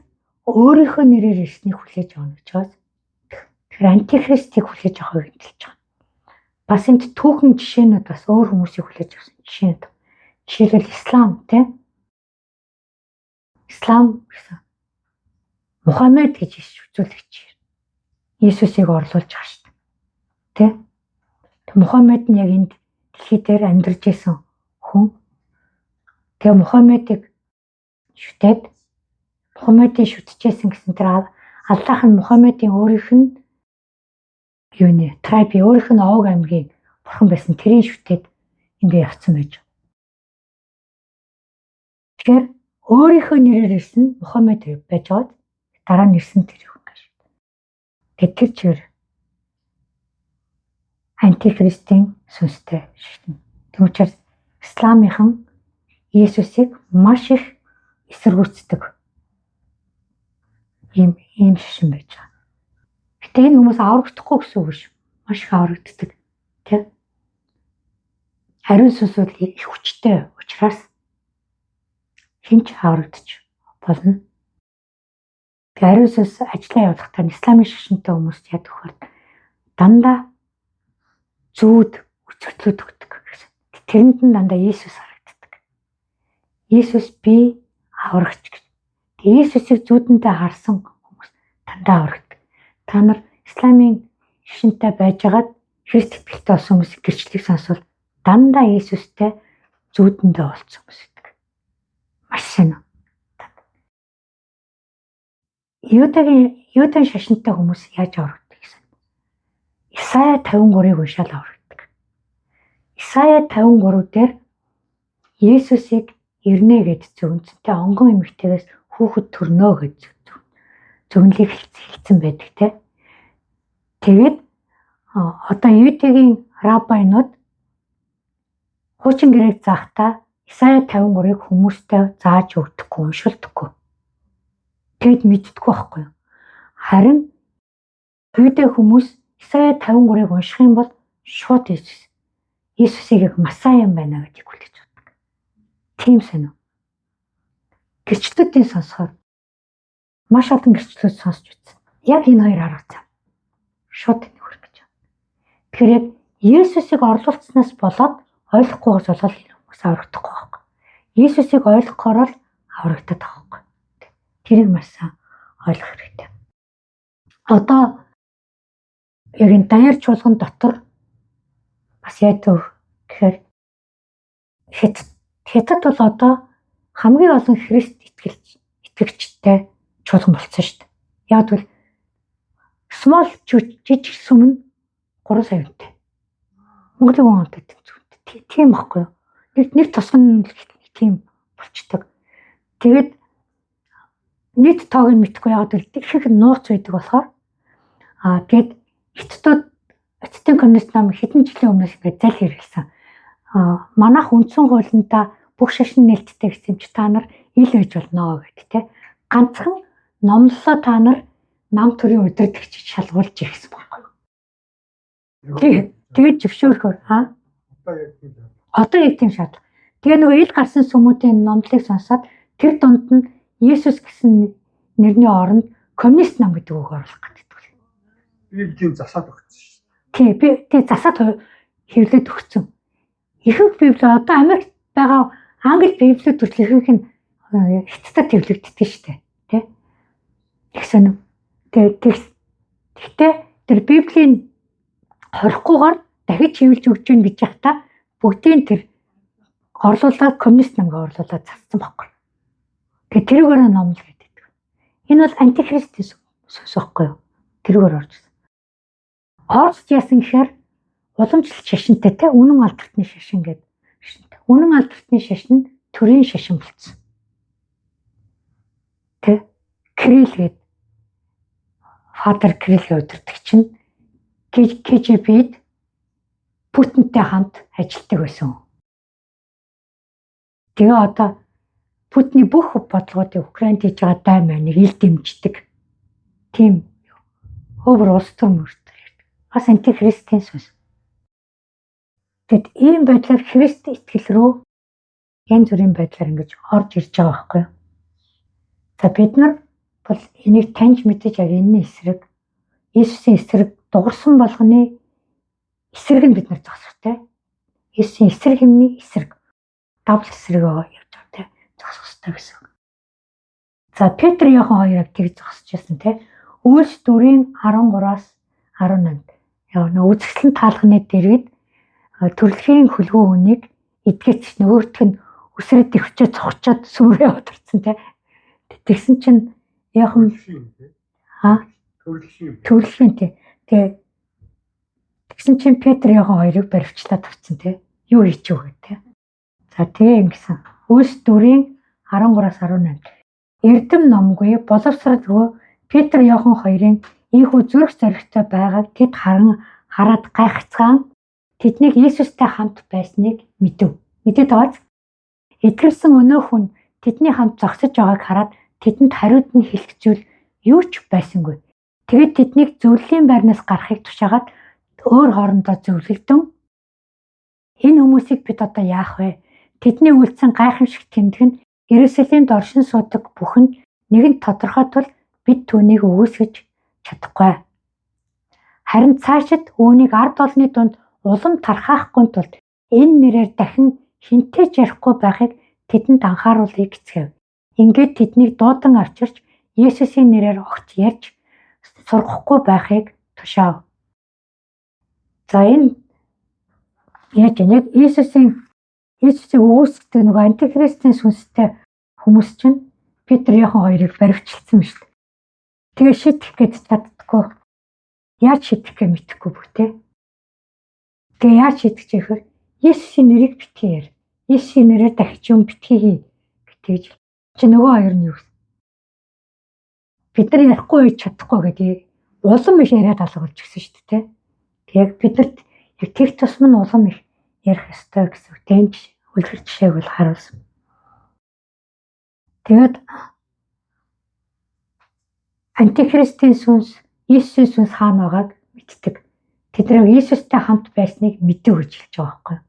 A: өөрийнхөө нэрээр ирснийг хүлээж авна гэж байна. Тэгэхээр антихристийг хүлээж авахыг хэлж байгаа. Бас энд түүхэн жишээнүүд бас өөр хүмүүсийг хүлээж авсан жишээнүүд. Жишээлбэл ислам тий. Ислам гэсэн Мухаммед гэж үзүүлэгч Иесусыг орлуулж байгаа шүү дээ. Тэ? Мухаммед нь яг энд дэлхий дээр амьдарч исэн хүн. Тэгээ Мухаммедыг шүтээд Мухаммедийг шүтчихсэн гэсэн тэр Аллах нь Мухаммедийн өөрийнх нь юуны трайби өөрийнх нь овог аймгийн бурхан байсан тэрийг шүтээд ингээ явцсан байж. Тэгэхээр өөрийнхөө нэрээр ирсэн Мухаммед байж байгаад дараа нь ирсэн тэр хүн гэж. Тэгээд тэр чигээр антихристийн сүнстэй шигтэн. Тэм учраас исламынхан Иесусыг маш их эсэргүүцдэг ийм шашин байж байгаа. Гэтэ энэ хүмүүс аврагдахгүй гэсэн үг биш. Маш их аврагддаг. Тэ? Ариун сүнс бол их хүчтэй учраас хэн ч аврагдчих болно. Тэгээ ариун сүнс ажлаа явуулахдаа исламын шашинтай хүмүүст яадаг вэ? Дандаа зүүд үзэгдлүүд өгдөг гэсэн. Тэрэнд нь дандаа Иесус харагддаг. Иесус би аврагч гэж. Тэгээ Иесусыг зүүдэндээ харсан хүмүүс дандаа аврагддаг. Та нар исламын шашинтай байжгаад Христ итгэлтэй болсон хүмүүс гэрчлэлийг сонсвол дандаа Иесустэй зүүдэндээ уулзсан хүмүүс гэдэг. Маш сайн. Юудагийн шашинтай хүмүүс яаж аврагддаг гэсэн. Исая 53-ыг уншаал аврагддаг. Исая 53 дээр Есүсийг ирнэ гэж зөвнцөнтэй онгон эмэгтэйгээс хүүхэд төрнө гэж зөвнөлийг хэлсэн байдаг те. Тэгээд одоо Юудагийн раббайнууд хуучин гэрээг заахтаа Исая 53-ыг хүмүүстэй зааж өгдөггүй, уншилдаггүй. Тэгэд мэддэггүй байхгүй юу? Харин Юудэ хүмүүс Исая 53-ыг унших юм бол шууд Иесусыг яг Масай юм байна гэдгийг хүлээж авдаг. Тийм сонь. Гэрчлэлүүдийн сонсохоор маш олон гэрчлэлүүд сонсч үзсэн. Яг энэ хоёр арга зам. Шууд энэ хүрэх гэж байна. Тэгэхээр яг Иесусыг орлуулснаас болоод ойлгохгүйгээс болоод энэ хүмүүс аврагдахгүй байхгүй. Иесусыг ойлгохоор л аврагдаад байгаа байхгүй. Тэрийг маш сайн ойлгох хэрэгтэй. Одоо яг энэ даяар чуулган дотор бас яадаг гэхээр хятад бол одоо хамгийн олон Христ итгэгчтэй чуулган болсон шүү дээ. Яг тэгвэл small church жижиг сүм нь 3 сая хүнтэй. Монголын хүн амтай тэмцүүнтэй. Тийм байхгүй юу? Нэг тосгон тийм болчдөг. Тэгээд нийт тоог нь мэдэхгүй, яг гэвэл их нууц байдаг болохоор тэгээд хятадын коммунист нам хэдэн жилийн өмнөөс ингээд зал хэрэглэсэн. Манайх үндсэн хуулиндаа бүх шашин нээлттэй гэсэн юм чи та нар ил байж болно гэдэг те. Ганцхан номлолоо та нар нам төрийн удирдагчид шалгуулж ирсэн байхгүй юу? Тэгээд зөвшөөрөхөөр одоо яг тийм шаардлага. Тэгээ нөгөө ил гарсан сүмүүдийн номлолыг сонсоод тэр дунд нь Есүс гэсэн нэрний оронд коммунист нам гэдэг үг оруулах гэдэг.
B: Библийн засаад өгсөн шүү
A: дээ. Тий, би тий засаад хэвлээд өгсөн. Ихэнх Библи одоо Америкт байгаа англи библиуд хүртэл ихэнх нь хятадд хэвлэгддэг шүү дээ. Тэ? Их сонир. Гэхдээ тэр Библийн хорихгүйгээр дахиж хэвлэж өгч гин гэж яхта бүгдийн тэр орлуулаад коммунист намгаа орлуулад зассан байхгүй. Тэгээ тэрүүгээр номлол гэдэг. Энэ бол антихристийн сүнс байхгүй юу? Тэрүүгээр орж ирсэн. Орос яасан гэхээр уламжлалт шашинтай те, үнэн алдартны шашин гэдэг шашинтай. Үнэн алдартны шашин төрийн шашин болцсон. Тэ? Кирилл гэдэг Фадер Кирилл удирдагч нь КГБ-д Путинтэй хамт ажилладаг байсан. Тэгээ одоо Путиний бүх бодлогоодыг Украинд хийж байгаа дай майныг ил дэмждэг. Тийм хөвөр улс төр мөртөр ярьдаг. Бас антихристийн сүнс. Тэгэд ийм байдлаар Христ итгэл рүү янз бүрийн байдлаар ингэж орж ирж байгаа байхгүй юу? За бид нар бол энийг таньж мэдэж яг энэний эсрэг Иесусийн эсрэг дугарсан болгоны эсрэг нь бид нар зогсох те. Иесусийн эсрэг хэмний эсрэг давл эсрэг явж байгаа те. Зогсох ёстой гэсэн. За Петр Иохан хоёрыг тэг зогсож байсан те. Үйлс 4-ийн 13-аас 18-нд яг нөө үзэсгэлэн таалганы дэргэд төрөлхийн хөлгөө хүнийг эдгээч нөгөөх нь үсрээд дэвчээ цогчоод сүмрээ яваад орсон те. Тэгсэн чинь Иохан төрөлхийн те. Тэгээ тэгсэн чинь Петр Иохан хоёрыг баривчлаад авцсан те. Юу хийчих вэ те. За тэгээ ингэсэн. Үйлс 4-ийн 13-аас 18. Эрдэм номгүй боловсралгүй Петр Иохан хоёрын ийхүү зүрх зоригтой байгааг тэд хараад гайхацгаан тэднийг Есүстэй хамт байсныг мэдэв. Мэдээд байгааз эдгэрсэн өнөө хүн тэдний хамт зогсож байгааг хараад тэдэнд хариуд нь хэлэх зүйл юу ч байсангүй. Тэгээд тэднийг зөвлөлийн байрнаас гарахыг тушаагаад өөр хоорондоо зөвлөгдөн энэ хүмүүсийг бид одоо яах вэ? Тэдний үйлдсэн гайхамшиг тэмдэг нь Иерусалимд оршин суудаг бүхэнд нэгэн тодорхой тул бид түүнийг үгүйсгэж чадахгүй. Харин цаашид үүнийг ард олны дунд улам тархаахгүй тулд энэ нэрээр дахин хинтэй ч ярихгүй байхыг тэдэнд анхааруулъя гэцгээв. Ингээд тэднийг дуудан авчирч Есүсийн нэрээр огт ярьж сургахгүй байхыг тушаав. За энэ яаж яг Иесусыг өгөөсгдөг нөгөө антихристийн сүнстэй хүмүүс чинь Петр Иохан хоёрыг баривчилсан юм шүү дээ. Тэгээ шийдэх гэж чаддаггүй. Яаж шийдэх гэ мэдэхгүй бүх те. Тэгээ яаж шийдэх гэхээр Есүсийн нэрийг битгий яар. Есүсийн нэрээр дахиж юм битгий хий гэж чи нөгөө хоёр нь юу гэсэн. Бид нар ярихгүй байж чадахгүй гэдэг улам их яриад алга болж гисэн шүү дээ. Яг бидэрт яг тэг тусам нь улам их ярих ёстой гэсэн үг. Тэн үлгэр жишээг бол харуулсан. Тэгээд антихристийн сүнс, Есүсийн сүнс хаана байгааг мэддэг. Тэд нар Есүстэй хамт байсныг мэддэг гэж хэлж байгаа байхгүй юу?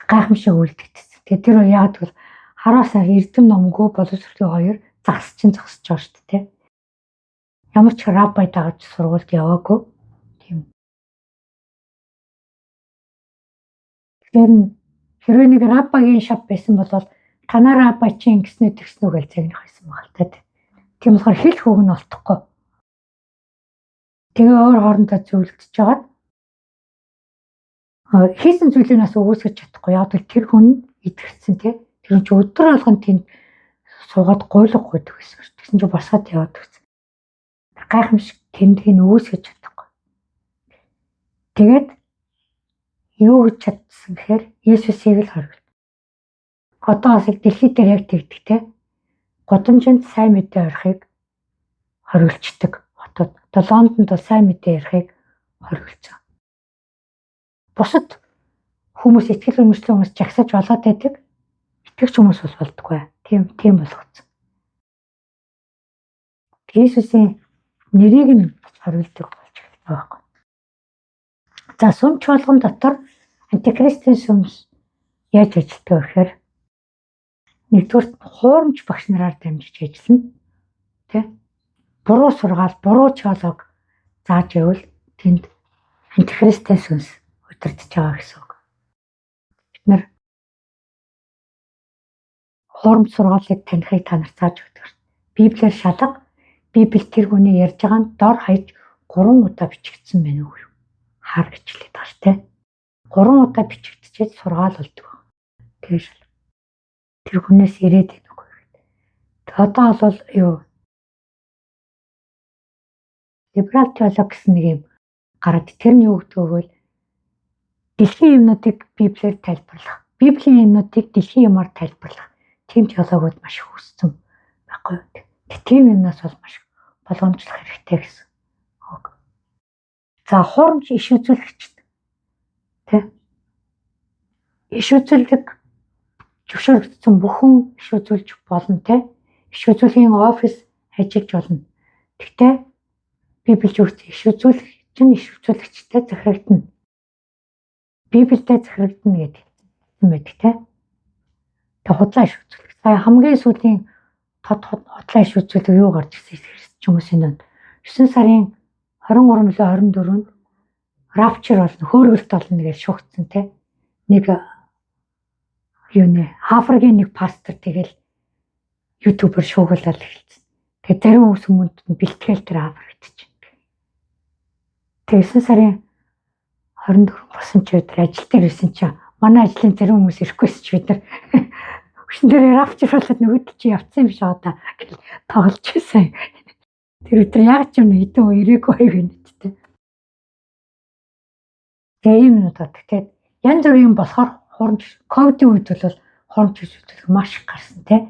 A: Гайхамшиг үлдэгдсэн. Тэгээд тэр яг тэгвэл хараасаа эрдэм номгүй боловсролын хоёр загас чинь зогсож байгаа шүү дээ. Ямар ч раббай дагаж сургуульд яваагүй. Тийм. Тэгэхээр хэрвээ нэг раббагийн шав байсан бол танаа раббай чинь ингэснэ тэгснэ үү гэж загнах байсан баг л та. Тийм болохоор хэлэх үг нь олдохгүй. Тэгээ өөр хоорондоо зөвлөдөж жагаад хийсэн зүйлийг нас өгөөсгөж чадахгүй. Яг л тэр хүн итгэрсэн тий. Тэр хүн чи өдөр болгон тэнд суугаад гуйлга гуйдаг гэсэн. Тэгсэн чи босоод яваад гэсэн. Гайхамшиг тэмдгийг өгөөсгөж чадахгүй. Тэгээд юу гэж чадсан гэхээр Есүсийг л хоригд. Одоо бас дэлхий дээр яг тэгдэг те. Гудамжинд сайн мэдээ орохыг хориглцдаг хотод. Одоо Лондонд бол сайн мэдээ ярихыг хориглоцсон. Бусад хүмүүс итгэл үнэмшлийн хүмүүс жагсаж болоод байдаг. Итгэгч хүмүүс бол болдгоо. Тийм болгоцсон. Есүсийн нэрийг нь хориглодог болж байгаа байхгүй. За сүм чуулган дотор антикристийн сүмс яаж ажилладаг вэ гэхээр нэгдүгээр хуурамч багш нараар дамжиж ажиллана. Тэ? Буруу сургаал, буруу теолог зааж байвал тэнд антихристийн сүнс удирдах байгаа гэсэн үг. Бид нар хуурамч сургаалыг танихыг та нар зааж өгдөг. Библиэр шалга, Библи тэр хүний ярьж байгаа нь дор хаяж 3 удаа бичигдсэн байна уу? Хар гэж хэлээд байгаа шүү дээ. 3 удаа бичигдчихэд сургаал болдог. Тэгэхээр тэр хүнээс ирээд байна уу гэдэг. Одоо бол юу либерал теолог гэсэн нэг юм гараад тэр нь юу гэдэг вэ гэвэл дэлхийн юмнуудыг Библиэр тайлбарлах, Библийн юмнуудыг дэлхийн юмар тайлбарлах тийм теологууд маш их үүссэн байхгүй юу? Тийм юмнаас бол маш болгоомжлох хэрэгтэй гэсэн үг. За хуурамч иш үзүүлэгч тэ иш үзүүлэг зөвшөөрөгдсөн бүхэн иш үзүүлж болно тэ иш үзүүлгийн офис ажиллаж болно. Гэхдээ Библиэд өгсөн иш үзүүлэгч нь иш үзүүлэгчтэй захирагдана. Библиэд захирагдана гэдэг юм байдаг тэ. Тэг худлаа иш үзүүлэх. Сая хамгийн сүүлийн тод худлаа иш үзүүлэг юу гарч ирсэн христч хүмүүсийн донд 9 сарын 23 мөлөө 24-нд рапчер болно, хөөргөлт болно гэж шүүгдсэн те. Нэг юу нэ Африкийн нэг пастор тэгэл ютубер шүүгүүлэл эхэлсэн. Тэгээ зарим хүмүүс хүмүүнд нь бэлтгэл тэр Африкт чинь. Тэгээ 9 сарын 24 болсон ч өдөр ажил дээр ирсэн чинь манай ажлын зарим хүмүүс ирэхгүйс ч бид нар өшин дээр рапчер болоод нөгөөд чи явцсан юм шиг одоо гэж тоглож байсан. Тэр өдөр яг ч юм хэдэн ирээгүй байг юм тэ. Тэгээ ийм юмуд байдаг. Тэгээд янз бүрийн юм болохоор хурамч ковидын үед бол хурамч үзүүлэх маш их гарсан тий.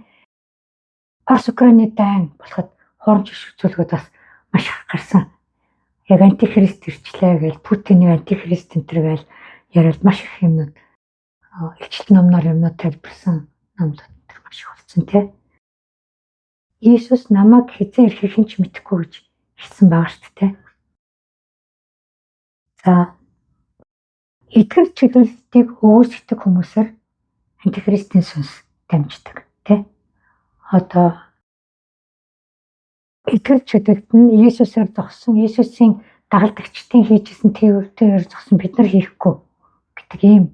A: Орос Украины дайн болоход хурамч үзүүлгүүд бас маш их гарсан. Яг антихрист ирчлээ гэж Путиний антихрист энэ төр гэж яриад маш их юмнууд илчлэл номноор юмнууд тайлбарсан номлууд тэр маш их болсон тий. Иесус намайг хэзээ ирэхийг хэн ч мэдэхгүй гэж хэлсэн байгаа шүү дээ. За эдгэр чиглэлтийг өгөөсгдөг хүмүүсээр антихристийн сүнс дамждаг тий. Одоо эдгэр чиглэлт нь Иесусээр зогссон, Иесусийн дагалдагчдын хийжсэн тээвэр зогсон бид нар хийхгүй гэдэг ийм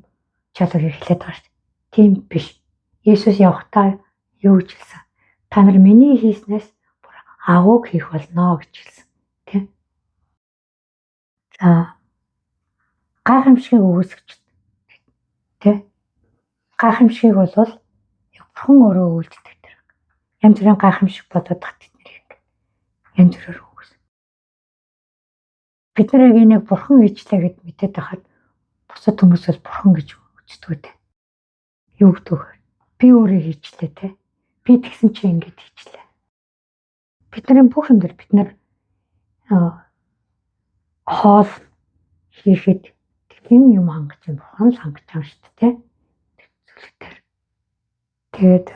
A: чалаг эхлээд байгаа шүү. Тийм биш. Иесус явахдаа юу гэж хэлсэн? Та нар миний хийснээс бүр агууг хийх болно гэж хэлсэн. Тэ? За, гайхамшигыг өгөөсгч тэ, гайхамшигыг бол бурхан өөрөө үйлддэг тэр. Янз бүрийн гайхамшиг бодоод тат тэднийг янз бүрээр өгөөс. Бид нар яг энийг бурхан хийчлээ гэд мэдээд байхад бусад хүмүүс бол бурхан гэж үздэг үү. Юу гэдэг вэ? Би өөрөө хийчлээ те. Би тэгсэн чи ингэж хийчлээ. Бидний бүх юм дээр бид нар хоол хийхэд тийм юм хангаж юм, бурхан л хангаж байгаа шүү дээ те. Зүйлээр. Тэгээд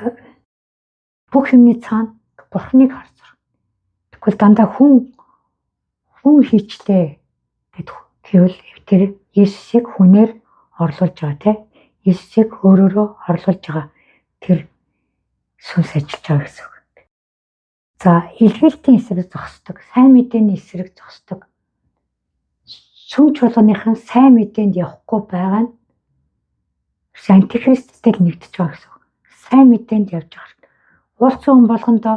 A: бүх юмны цаана бурханыг харж. Тэгвэл дандаа хүн хийчлээ гэд гэвэл тэр Есүсийг хүнээр орлуулж байгаа те. Есүсийг өөрөөрөө орлуулж байгаа тэр сүнс ажиллаж байгаа гэсэн үг. За, илгээлтийн эсрэг зогсдог, сайн мэдээний эсрэг зогсдог. Сүм чуулганыхан сайн мэдээнд явахгүй байгаа нь антихристтэй л нэгдэж байгаа гэсэн үг. Сайн мэдээнд явж байгаа хэрэгтэй. Уулзсан хүн болгондоо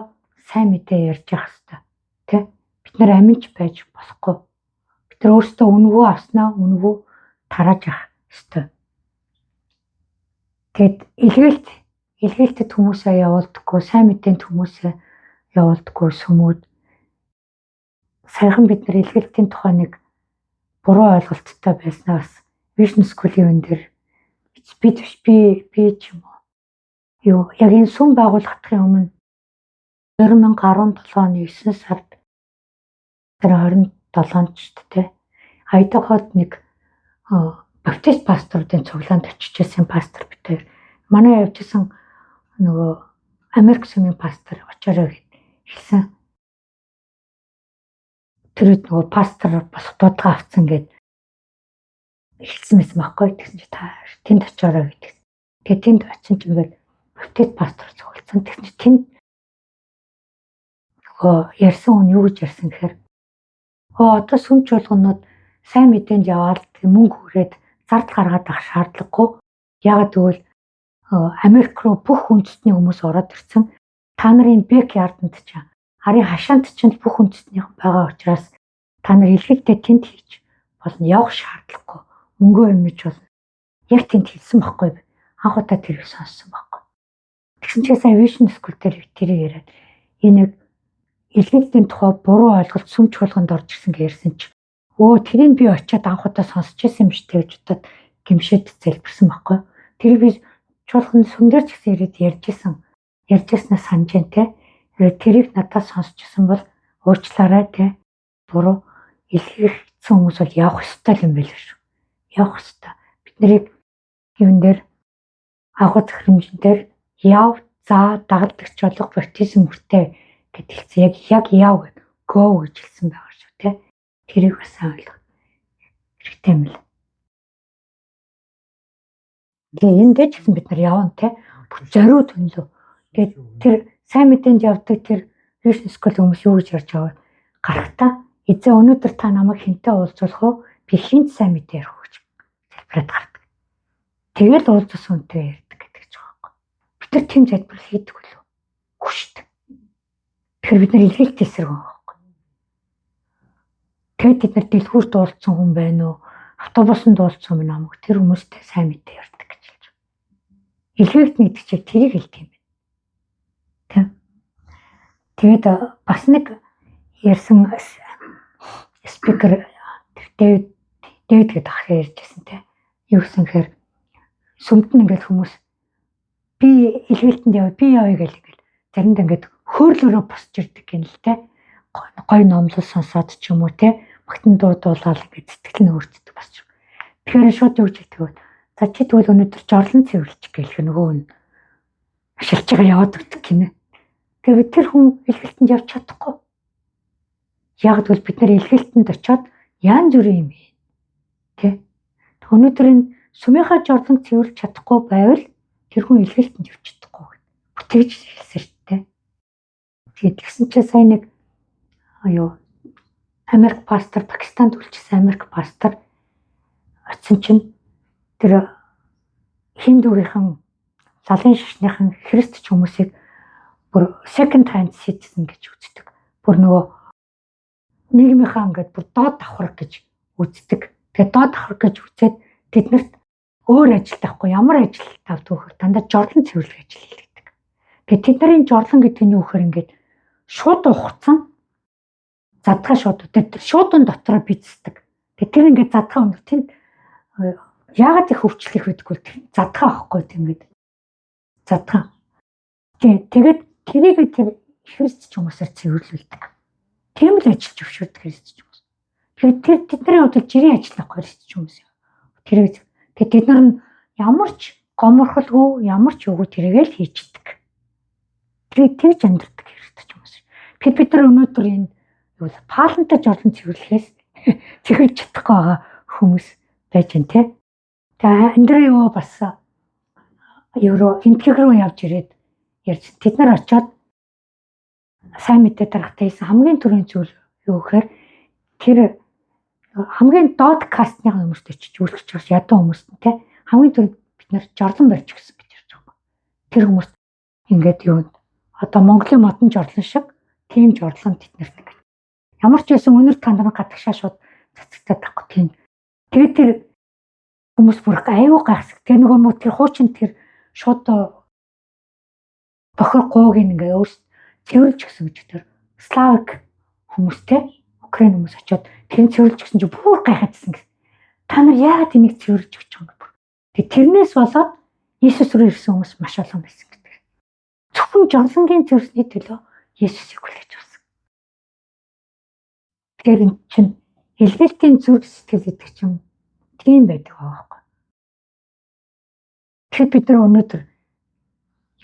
A: сайн мэдээ ярьж явах хэрэгтэй. Тэ? Бид нар аминч байж болохгүй. Бид нар өөрсдөө үнэгүй авснаа үнэгүй тарааж явах ёстой. Тэгэд илгээлтэд хүмүүсээ явуулдаггүй, сайн мэдээнд хүмүүсээ явуулдаггүй сүмүүд. Саяхан бид нар илгээлтийн тухай нэг буруу ойлголттой байснаас Vision School-ийн өн дээр би ч юм уу. Юу яг энэ сүм байгуулагдахын өмнө 2017 оны 9 сард тэр 27-нд ч тэ Айдаход нэг баптист пасторуудын цуглаанд очиж байсан пастор бид хоёр. Манай явжсэн нөгөө Америк сүмийн пастор очоорой гэд хэлсэн. Тэр үед нөгөө пастор болох дуудлага авцсан гэд хэлсэн байсан байхгүй. Тэгсэн чи та тэнд очоорой гэдэг. Тэгээ тэнд очин ч ингээд баптист пастор цугласан. Тэгсэн чи тэнд нөгөө ярьсан хүн юу гэж ярьсан гэхээр одоо сүм чуулганууд сайн мэдээнд яваад мөнгө хүрээд зардал гаргаад авах шаардлагагүй. Яагаад гэвэл Америк руу бүх үндэстний хүмүүс ороод ирсэн. Та нарын backyard-анд ч арын хашаанд ч бүх үндэстнийхэн байгаа учраас та нар илгээдээ тэнд хийж болно. Явах шаардлагагүй. Мөнгөө юмж болно. Яг тэнд хэлсэн байхгүй. Анх удаа тэрийг сонссон байхгүй. Тэгсэн чинь сая Vision School дээр тэрийг яриад энэ илгээлтийн тухай буруу ойлголт сүм чуулганд орж ирсэн гэж ярьсан чи тэрийг би очиад анх удаа сонсч байсан юм шиг гэж бодоод гимшээд залбирсан байхгүй. Тэр би чуулган сүм дээр ч гэсэн ирээд ярьжсанаа санаж байна те. Тэрийг надад сонсч ирсэн бол уучлаарай те. Буруу илгээсэн хүмүүс бол явах ёстой юм байл шүү. Явах ёстой. Бид нарыг юун дээр агуу захирамжин дээр яв за дагалдагч болох баптизм хүртээ гэд хэлсэн. Яг яв гэд go гэж хэлсэн байгаа шүү те. Тэрийг бас ойлгох хэрэгтэй юм л. Тэгээ энэ дээр ч гэсэн бид нар явна те. Бүх зориуд төнлөө. Тэгээд тэр сайн мэдээнд явдаг тэр Vision School хүмүүс юу гэж ярьж байгаа вэ? Гарахтаа эзэн өнөөдөр та намайг хэнтэй уулзуулах уу? Би хинт сайн мэдээ ярих гэж залбираад гардаг. Тэгэл уулзсан хүнтэй ярьдаг гэдэг ч байгаа байхгүй. Бид нар тийм залбирал хийдэг үлээ? Үгүй шүү дээ. Тэгэхээр бид нар илгээлт эсрэг байгаа байхгүй. Тэгээд бид нар дэлгүүрт уулзсан хүн байна уу? Автобусанд уулзсан хүн намайг тэр хүмүүстэй сайн мэдээ ярьдаг гэж хэлж байгаа. Илгээгдэнэ гэдэг чинь тэрийг хэлдэг юм байна. Тэ. Тэгээд бас нэг ярьсан speaker тэр Дэвид гэдэг ах ярьж байсан те. Юу гэсэн гэхээр сүмд нь ингээд хүмүүс би илгээлтэнд яваа, би явъя гэл ингээд заримдаа ингээд хөөрөлөөрөө босч ирдэг юм л те. Гой номлол сонсоод ч юм уу те. Магтан дуудуулаад ингээд сэтгэл нь өөрчдөг бас. Тэгэхээр шууд юу гэж хэлдэг вэ? За чи тэгвэл өнөөдөр жорлон цэвэрлчих гэлэх нөгөө нь ашиглаж байгаа яваад өгдөг гинэ. Тэгээд тэр хүн илгээлтэнд явж чадахгүй. Яг тэгвэл бид нар илгээлтэнд очиод янз бүрийн юм хийн. Тэ? Өнөөдөр энэ сүмийнхаа жорлон цэвэрлж чадахгүй байвал тэр хүн илгээлтэнд явж чадахгүй гэд. Тэгж хэлсэн шүү дээ. Тэгээд тэгсэн чинь сая нэг юу Америк пастор Пакистанд үлчсэн Америк пастор очисон чинь тэр хиндүүгийнхэн лалын шашныхан христч хүмүүсийг бүр second hand citizen гэж үздэг. Бүр нөгөө нийгмийнхаа ингээд бүр доод давхар гэж үздэг. Тэгээд доод давхар гэж үзээд тэднэрт өөр ажил тавихгүй, ямар ажил тавьдаг вэ гэхээр дандаа жорлон цэвэрлэх ажил хийлгэдэг. Тэгээд тэдний жорлон гэдэг нь юу гэхээр ингээд шууд ухцсан задгаа шууд. Тэр шуудын дотроо бицдэг. Тэгээд тэр ингээд задгаа өндөр тэнд яагаад их хөвчлөх байдаггүй задгаа авахгүй тийм ингээд задгаа. Тэгээд тэрийг тэр христч хүмүүсээр цэвэрлүүлдэг. Тийм л ажил зөвшөөрдөг христч хүмүүс. Тэгэхээр тэр тэдний хувьд жирийн ажил авахгүй христч хүмүүс. Тэрийг тэгээд тэд нар нь ямар ч гоморхолгүй, ямар ч үгүй тэрийг л хийчдэг. Тэр тэгж амьдардаг христч хүмүүс. Тэгэхээр бид нар өнөөдөр энэ юу паалантай жорлон цэвэрлэхээс цэвэрлж чадахгүй байгаа хүмүүс байж гэн тэ. Тэгээ Андрей юу бас евро энтгэг рүү явж ирээд ярьж тэд нар очиод сайн мэдээ дарахтай хийсэн хамгийн түрүүний зүйл юу гэхээр тэр хамгийн доод кастны хүмүүст очиж үйлчлэж байгаа ядуу хүмүүст нь те хамгийн түрүүнд бид нар жорлон барьж өгсөн гэж ярьж байгаа. Тэр хүмүүст ингээд юу одоо Монголын модон жорлон шиг тийм жорлон тэднэрт ингээд ямар ч байсан өнөр танд нар гадагшаа шууд цацагтаад байхгүй тийм. Тэгээд тэр хүмүүс бүр аюу гайхсаг. Тэгээ нөгөө мө тэр хуучин тэр шууд бохир гууг ингээ өөрс цэвэрлж гисэн гэж тэр славик хүмүүстэй Украин хүмүүс очиод тэр цэвэрлж гисэн чи бүр гайхаадсэн гэсэн. Та нар яагаад энийг цэвэрлж өгч байгаа юм бэ? Тэгээ тэрнээс болоод Иесус рүү ирсэн хүмүүс маш олон байсан гэдэг. Зөвхөн жорлонгийн цэвэрлсний төлөө Иесусыг хүлээж авсан. Тэгэхээр эн чинь илгээлтийн зүрх сэтгэл гэдэг чинь тийм байдаг байхгүй. Тэгэхээр бид нар өнөөдөр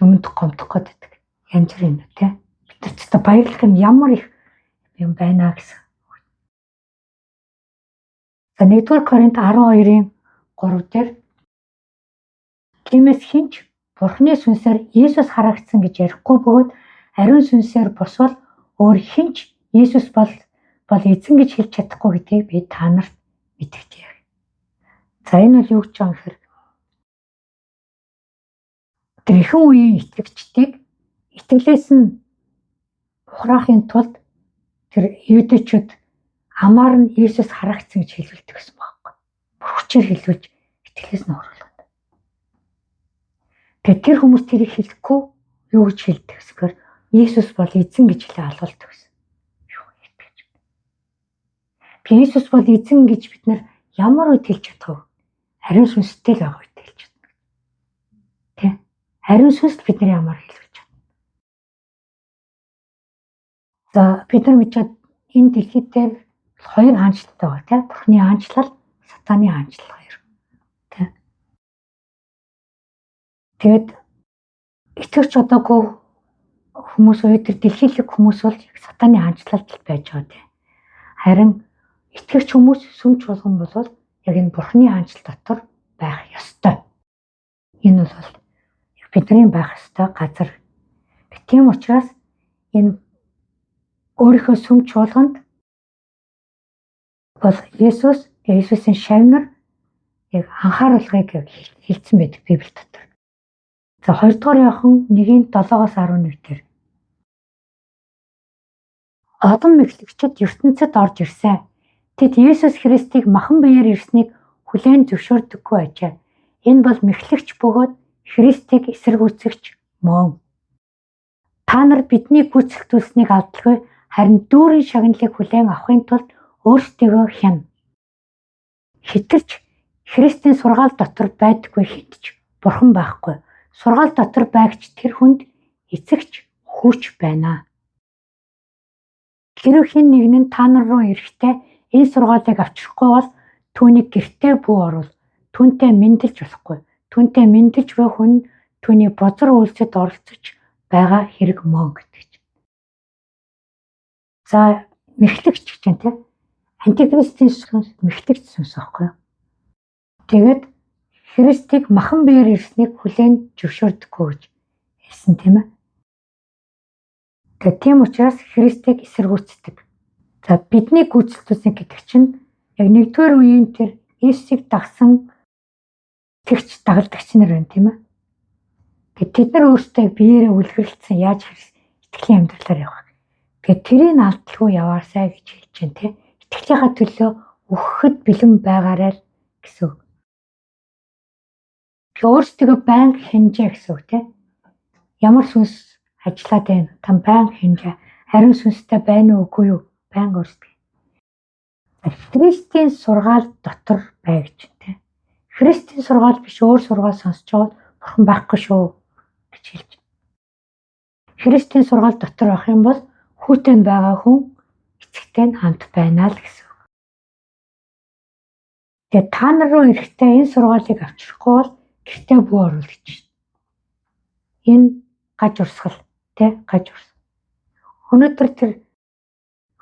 A: юмд гомдох гээд байдаг. Янз бүрийн юм те. Бид нар ч та баярлах юм ямар их юм байна гэсэн. За 1-р Коринт 12-ын 3 дээр тиймээс хинч Бурхны сүнсээр Иесус харагдсан гэж ярихгүй бөгөөд ариун сүнсээр босвол өөр хинч Иесус бол эзэн гэж хэлж чадахгүй гэдгийг би та нарт мэдэгдэе. За энэ бол юу гэж байгаа юм гэхээр тэр ихэнх үеийн итгэгчдийг итгэлээс нь ухраахын тулд тэр юудэчүүд амаар нь Иесус харагдсан гэж хэлүүлдэг гэсэн байхгүй. Хүчээр хэлүүлж итгэлээс нь ухруулах. Тэгээд тэр хүмүүс тэрийг хэлэхгүй юу гэж хэлдэг гэхээр Иесус бол эзэн гэж хэлээ алгуулдаг гэсэн. Юу итгэж. Би Иесус бол эзэн гэж бид нар ямар үед хэлж чадах вэ? Ариун сүнстэй л байгаа үед хэлж чадна. Тэ? Ариун сүнс бидний ямар хэлж чадна. За бид нар мэдээд энэ дэлхий дээр хоёр хаанчлалтай байгаа тийм. Бурхны хаанчлал, сатаны хаанчлал хоёр. Тэ? Тэгээд итгэвч одоогүй хүмүүс уу тэр дэлхийлэг хүмүүс бол сатаны хаанчлалд байж байгаа тийм. Харин итгэгч хүмүүс сүм чуулган бол яг энэ Бурхны хаанчлал дотор байх ёстой. Энэ бол бидний байх ёстой газар. Тийм учраас энэ өөрийнхөө сүм чуулганд бол Есүс, Есүсийн шавнар яг анхааруулгыг хэлсэн байдаг Библи дотор. За 2 дугаар Иохан 1-7-оос 11 дээр олон мэхлэгчид ертөнцид орж ирсэн. Тэд Есүс Христийг махан биеэр ирснийг хүлээн зөвшөөрдөггүй ажээ. Энэ бол мэхлэгч бөгөөд Христийг эсэргүүцэгч мөн. Та нар бидний гүйцэлдүүлснийг алдалгүй харин дүүрэн шагналыг хүлээн авахын тулд өөрсдийгөө хяна. Хэтэрч Христийн сургаал дотор байдаггүй хэнд ч бурхан байхгүй. Сургаал дотор байгч тэр хүнд эцэгч хүүч байна. Хэрв хэн нэгэн нь та нар руу ирэхдээ энэ сургаалыг авчрахгүй бол түүнийг гэртээ бүү оруул. Түүнтэй мэндэлж болохгүй. Түүнтэй мэндэлж буй хүн түүний бозор үйлсэд оролцож байгаа хэрэг мөн гэдэг чинь. За мэхлэгч гэж байна тийм. Антихристийн сүнс мэхлэгч сүнс аахгүй юу? Тэгээд Христийг махан биеэр ирснийг хүлээн зөвшөөрдөггүй гэж хэлсэн тийм ээ. Тэгээд тийм учраас Христийг эсэргүүцдэг. За бидний гүйцэлдүүлсэн гэдэг чинь яг нэгдүгээр үеийн тэр Иесусыг дагсан тэгч дагалдагч нар байна тийм ээ. Тэгээд тэд нар өөрсдөө биеэрээ үлгэрлэсэн яаж итгэлийн амьдралаар явах. Тэгээд тэрийг алдалгүй яваасай гэж хэлж байна тийм. Итгэлийнхаа төлөө Үхэхэд бэлэн байгаарай л гэсэн үг. Тэгэхээр өөрсдөө байнга хянжээ гэсэн үг тийм. Ямар сүнс ажиллаад байна? Та байнга хянжээ. Ариун сүнстэй байна уу үгүй юу? Байнга өөрсдөө. Христийн сургаал дотор бай гэж тийм. Христийн сургаал биш өөр сургаал сонсч байгаа бурхан байхгүй шүү гэж хэлж. Христийн сургаал дотор байх юм бол хүүтэй нь байгаа хүн эцэгтэй нь хамт байна л гэсэн үг. Тэгээ та нар руу эрэхтэй энэ сургаалыг авчрахгүй бол гэртээ бүү оруул гэж. Энэ гаж урсгал тий гаж урсгал. Өнөөдөр тэр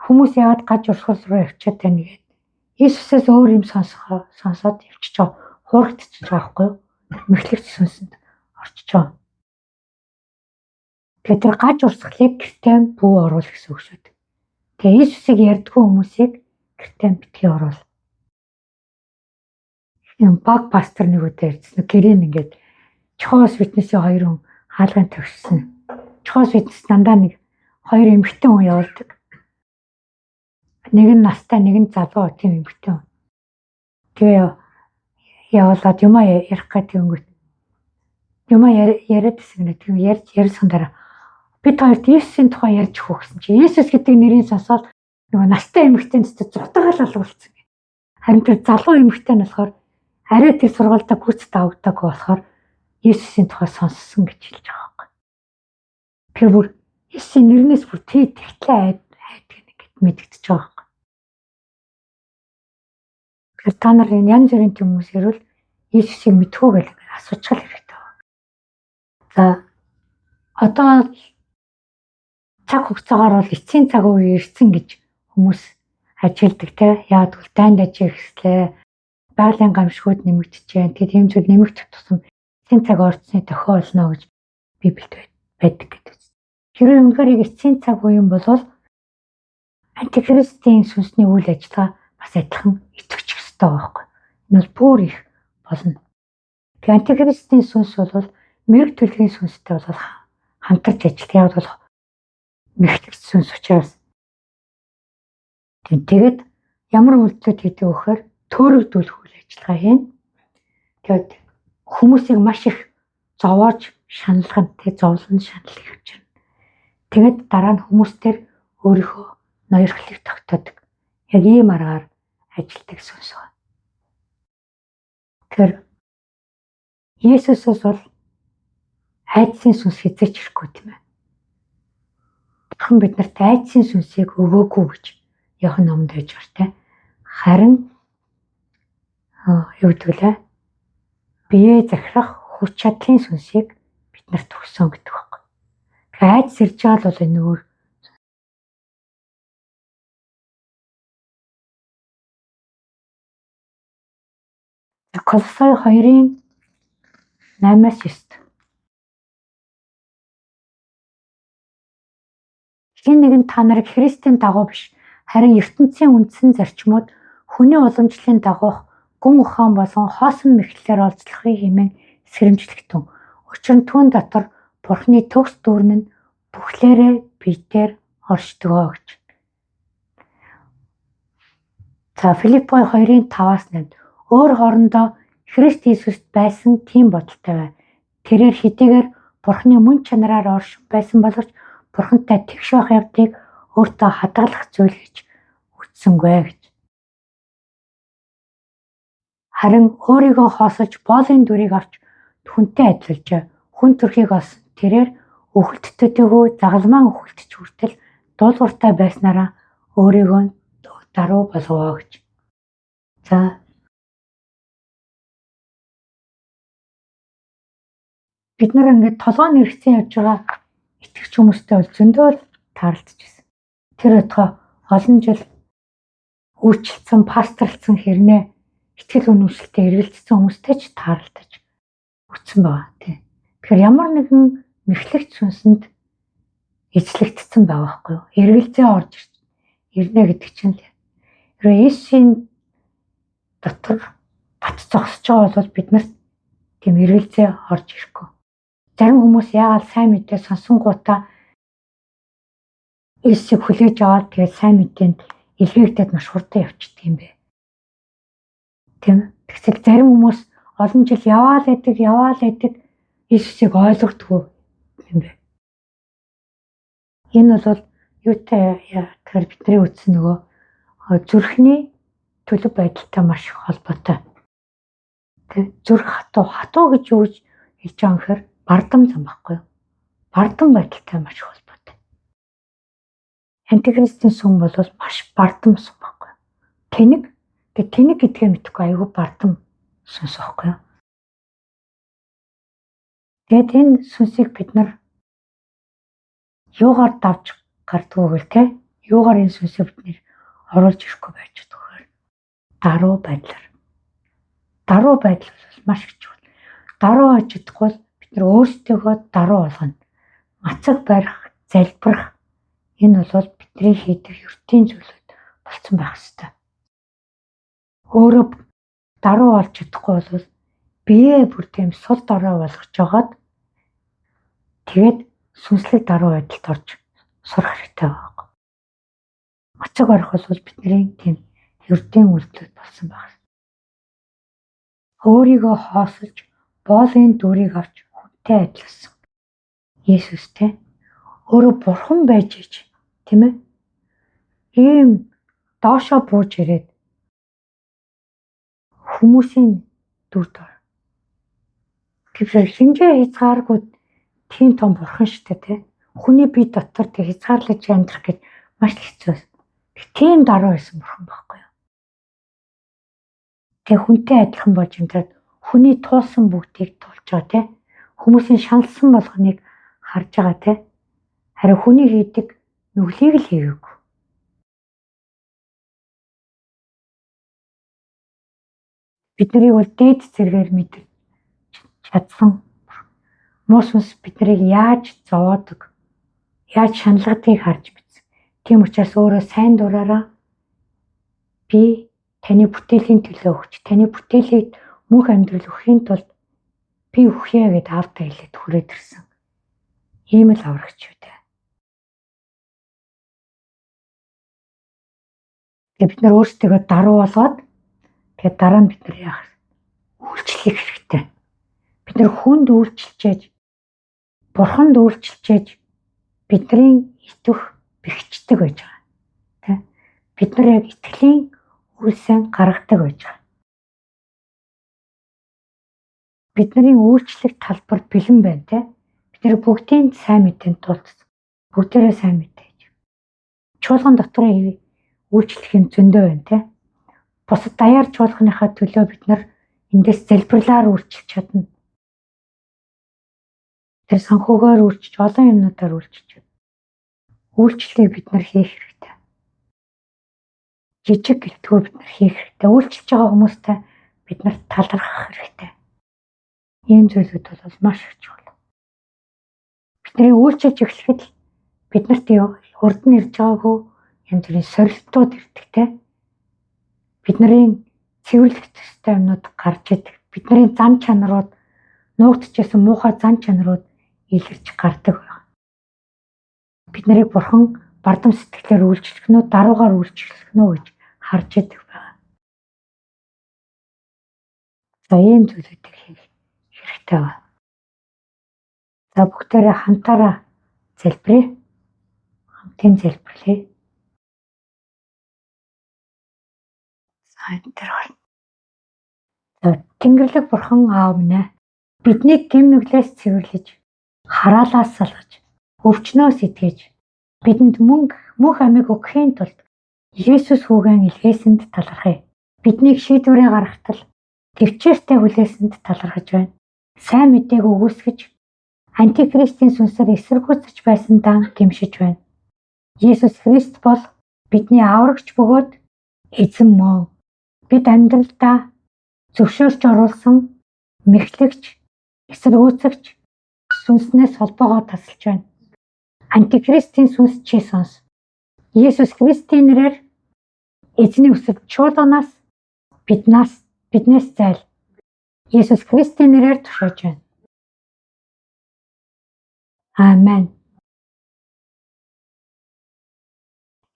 A: хүмүүс яагаад гаж урсгал руу явчихад байна гээд Иесусээс өөр юм сонсоод явчихж байгаа. Хуурагдчихж байгаа байхгүй юу? Мэхлэгч сүнсэнд орчиж байгаа. Тэгэхээр тэр гаж урсгалыг гэртээ бүү оруул гэсэн үг шүү дээ. Тэгээ Иесусыг ярьдгүй хүмүүсийг гэртээ битгий оруул. Юм баг пастор нэг удаа ярьсан. Гэрийн ингээд Jehovah's Witness-ийн хоёр хүн хаалган тавьчихсан. Jehovah's Witness дандаа нэг хоёр эмэгтэй хүн явуулдаг. Нэг нь настай, нэг нь залуу тийм эмэгтэй хүн. Тэгээ явуулаад юмаа ярих гэдэг өнгөт юмаа яриад байсан гэнэ. Тийм ярьж ярьсан дараа бид хоёрт Есүсийн тухай ярьж өгөх гэсэн чи Есүс гэдэг нэрийг сонсоод нөгөө настай эмэгтэй нь зутгаал алгуулсан. Харин тэр залуу эмэгтэй нь болохоор арай тэр сургаалдаа гүйцэд авагдаагүй болохоор Есүсийн тухай сонссон гэж хэлж байгаа байхгүй. Тэр бүр Есүсийн нэрнээс бүр тий тэгтлээ айдаг нэг мэдэгдэж байгаа байхгүй. Тэгэхээр та нар энэ янз бүрийн хүмүүс ирвэл Есүсийг мэдэх үү гэж асуучих хэрэгтэй байна. За одоо цаг хугацаагаар бол эцсийн цаг үе ирсэн гэж хүмүүс ажигладаг те. Яг бол дайн дажиг ихслээ. Байгалийн гамшигуд нэмэгдэж байна. Тэгээд тийм зүйл нэмэгдэх тусам эцсийн цаг орцны тохиол болно гэж Библиэд байдаг гэдэг. Хэрвээ үнэхээр эцсийн цаг үе юм бол антихристийн сүнсний үйл ажиллагаа бас адилхан идэвхжих ёстой байхгүй. Энэ бол бүр их болно. Тэгээ антихристийн сүнс бол мэрэг төлгийн сүнстэй бол хамтарч ажилладаг. Яг бол мэхлэгч сүнс учраас. Тэгээд ямар үйлдэлүүд хийдэг вэ гэхээр төөрөгдүүлэх үйл ажиллагаа хийнэ. Тэгээд хүмүүсийг маш их зовоож шаналган тэг зовлон шаналл явуулна. Тэгээд дараа нь хүмүүс төр өөрийнхөө ноёрхлыг тогтоодог. Яг ийм аргаар ажилтдаг сүнс байна. Тэгэхээр Есүсээс бол айдсын сүнс хизээч ирэхгүй тийм ээ. Бурхан биднэрт айдсын сүнсийг өгөөгүй гэж Иохан номонд байж байгаа тийм. Харин юу гэдэг лээ? Бие захирах хүч чадлын сүнсийг биднэрт өгсөн гэдэг байхгүй. Тэгэхээр айдас ирж байгаа бол энэ өөр. Колосой 2-ын 8-9. Хэн нэгэн та нарыг Христийн дагуу биш харин ертөнцийн үндсэн зарчмууд хүний уламжлалын дагуух гүн ухаан болон хоосон мэхлэлээр олзлохыг хэмээн сэрэмжлэгтэн. Учир нь түүн дотор Бурхны төгс дүүрэн нь бүхлээрээ биетээр оршдог гэж. За Филиппой 2-ын 5-8 өөр хоорондоо Христ Иесуст байсан тийм бодолтой бай. Тэрээр хэдийгээр Бурхны мөн чанараар оршин байсан боловч Бурхантай тэгш байх явдлыг өөртөө хадгалах зүйл гэж үзсэнгүй гэж. Харин өөрийгөө хоосолж боолын дүрийг авч хүнтэй адилжээ. Хүн төрхийг олсон тэрээр өхөлт төдийгүй загалмаан өхөлтч хүртэл дуулууртай байснараа өөрийгөө даруй болговоо гэж. За бид нар ингээд толгойн хэрэгцээ явж байгаа итгэгч хүмүүстэй бол зөндөө л таарлцж байсан. Тэр байтугай олон жил үйлчилсэн, пасторлцсан хэрнээ итгэл үнэмшилтэд эргэлзсэн хүмүүстэй ч таарлаж үтсэн байгаа тий. Тэгэхээр ямар нэгэн мэхлэгч сүнсэнд эзлэгдсэн байгаа байхгүй юу? Эргэлзээ орж ирнэ гэдэг чинь л. Хэрвээ Есүсийн дотор бат зогсож байгаа бол биднэрт тийм эргэлзээ орж ирэхгүй. Зарим хүмүүс яагаад сайн мэдээ сонсонгуудаа Есүсийг хүлээж аваад тэгээд сайн мэдээнд илгээгдээд маш хурдан явчихдаг юм бэ. Тийм ээ. Тэгтэл зарим хүмүүс олон жил яваал байдаг Иесусыг ойлгодгүй юм бэ. Энэ бол юутай тэгэхээр бидний үзсэн нөгөө зүрхний төлөв байдалтай маш их холбоотой. Тэ, зүрх хатуу гэж юу гэж хэлж байгаа юм гэхээр бардам зам байхгүй юу? Бардам байдалтай маш их холбоотой. Антихристийн сүм бол маш бардам сүм байхгүй юу? Тэнэг, тэгээ тэнэг гэдгээ мэдэхгүй айгүй бардам сүнс байхгүй юу? Тэгээд энэ сүнсийг бид нар юугаар давж гардггүй гэл те? Юугаар энэ сүнсийг бид нэр оруулж ирэхгүй байж чадах вэ? Даруй байдлаар. Даруй байдал бол маш их чухал. Даруй байж чадахгүй бол бид нар өөрсдийгөө даруй болгоно. Мацаг барих, залбирах энэ бол бидний хийдэг ертөнцийн зүйлүүд болсон байх ёстой. Өөрөө даруй болж чадахгүй бол бие бүр тийм сул дорой болгож жагаад тэгээд сүнслэг даруй байдалд орж сурах хэрэгтэй байна. Мацаг барих бол бидний тийм ердийн үйлдэл болсон байна. Өөрийгөө хоосолж, боолын дүрийг авч хүнтэй адилсан. Есүстэй өөрөө бурхан байж ич, тийм ээ? Ийм доошоо бууж ирээд хүмүүсийн дүрд ор. Тэгэхээр хэмжээ хязгааргүй тийм том бурхан шүү дээ, тий? Хүний бие дотор тэг хязгаарлаж амьдрах гэж маш хэцүү. Тийм даруй байсан бурхан байхгүй юу? Тэг хүнтэй адилхан болж амьдраад хүний туулсан бүгдийг туулж байгаа, тий? Хүмүүсийн шаналсан болгоныг харж байгаа, тий? Харин хүний хийдэг нүглийг л хийгээгүй. Бид нарыг бол дээд зэргээр мэдэрч чадсан. Муу сүнс бид нарыг яаж зовоодог, яаж шаналгадгийг харж мэдсэн. Тийм учраас өөрөө сайн дураараа би таны бүтээлийн төлөө өгч, таны бүтээлийг мөнх амьдрал өгөхийн тулд би үхье гэд аавтаа хэлээд хүрээд ирсэн. Ийм л аврагч юу дээ. Тэгээ бид нар өөрсдийгөө даруй болгоод тэгээ дараа нь бид нар яах вэ? Үйлчлэх хэрэгтэй. Бид нар хүнд үйлчилчээж, бурханд үйлчилчээж бидний итгэх бэхждэг байж байгаа. Тэ? Бид нар яг итгэлийн үйлсээ гаргадаг байж байгаа. Бидний үйлчлэх талбар бэлэн байна, тэ? Бид нар бүгдийн сайн мэдээнд тулцсан. Бүгдээрээ сайн мэдээж. Чуулган дотрын үйлчлэх юм зөндөө байна, тэ? Бусад даяар чуулганыхаа төлөө бид нар эндээс залбирлаар үйлчилж чадна. Тэр санхүүгээр үйлчилж, олон юмнуудаар үйлчилж. Үйлчлэлийг бид нар хийх хэрэгтэй. Жижиг гэлтгүү бид нар хийх хэрэгтэй. Үйлчилж байгаа хүмүүстэй бид нар талархах хэрэгтэй. Ийм зүйлүүд бол маш их чухал. Бидний үйлчилж эхлэхэд бид нарт урд нь ирж байгаагүй янз бүрийн сорилтууд ирдэг, те. Бидний цэвэрлэх ёстой юмнууд гарч идэг. Бидний зан чанарууд, нуугдчихсан муухай зан чанарууд илэрч гардаг байна. Бид нарыг бурхан бардам сэтгэлээр үйлчлэх нь үү, даруугаар үйлчлэх нь үү гэж харж идэг байна. За ийм зүйлүүдийг хийх хэрэгтэй байна. За бүгдээрээ хамтаараа залбирая. Хамтын залбирлаа. За энэ дээр байна. За Тэнгэрлэг бурхан аав минь ээ. Биднийг гэм нүглээс цэвэрлэж, хараалаас салгаж, өвчнөөс итгэж, бидэнд мөнх амийг өгөхийн тулд Есүс хүүгэн илгээсэнд талархъя. Биднийг шийдвэрээ гаргахтал төвчээртэй хүлээсэнд талархаж байна. Сайн мэдээг өгөөсгөж, антихристийн сүнсээр эсэргүүцэж байсандаа гэмшиж байна. Есүс Христ бол бидний аврагч бөгөөд эзэн мөн. Бид амьдралдаа зөвшөөрч оруулсан мэхлэгч, эсэргүүцэгч сүнснээс холбоогоо тасалж байна. Антихристийн сүнс чи сонс. Есүс Христийн нэрээр эзний үсэг чуулганаас биднээс зайл. Есүс Христийн нэрээр тушааж байна. Амен.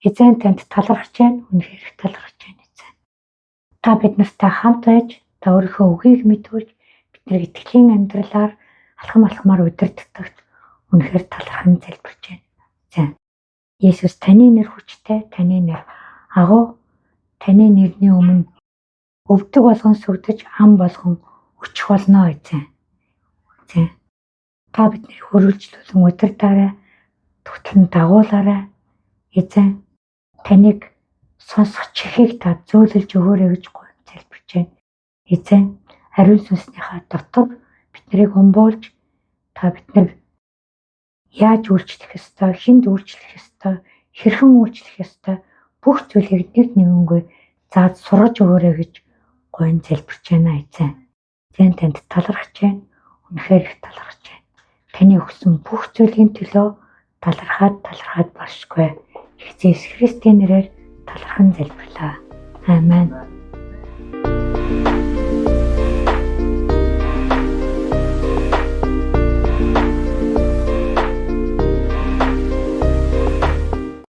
A: Эзэн танд талархаж байна. Үнэхээр их талархаж байна эзэн. Та бид нартай хамт байж, та өөрийнхөө үгийг мэдүүлж, бидний итгэлийн амьдралаар алхам алхмаар удирдахад үнэхээр талархан залбирч байна. За. Есүс, таны нэр хүчтэй, таны нэр агуу, таны нэрний өмнө өвдөг болгон сүгдэж, ам болгон өчих болно, эзэн. Эзэн. Та биднийг хөрвүүлжлүүлэн удирдаарай, түтлэн дагуулаарай. Эзэн, таныг сонсох чихийг та зөөлөж өгөөрэй гэж гуйн залбирч байна. Эзэн, ариун сүнснийхаа дотор биднийг өмбөөлж, та биднийг яаж үйлчлэх ёстой, хүнд үйлчлэх ёстой, хэрхэн үйлчлэх ёстой бүх зүйлийг нэг нэгэнгүй зааж сургаж өгөөрэй гэж гуйн залбирч байна, эзэн. Эзэн, танд талархаж байна. Үнэхээр их талархаж байна. Таны өгсөн бүх зүйлийн төлөө талархаад талархаад баршгүй. Их Есүс Христийн нэрээр талархан залбирлаа. Амен.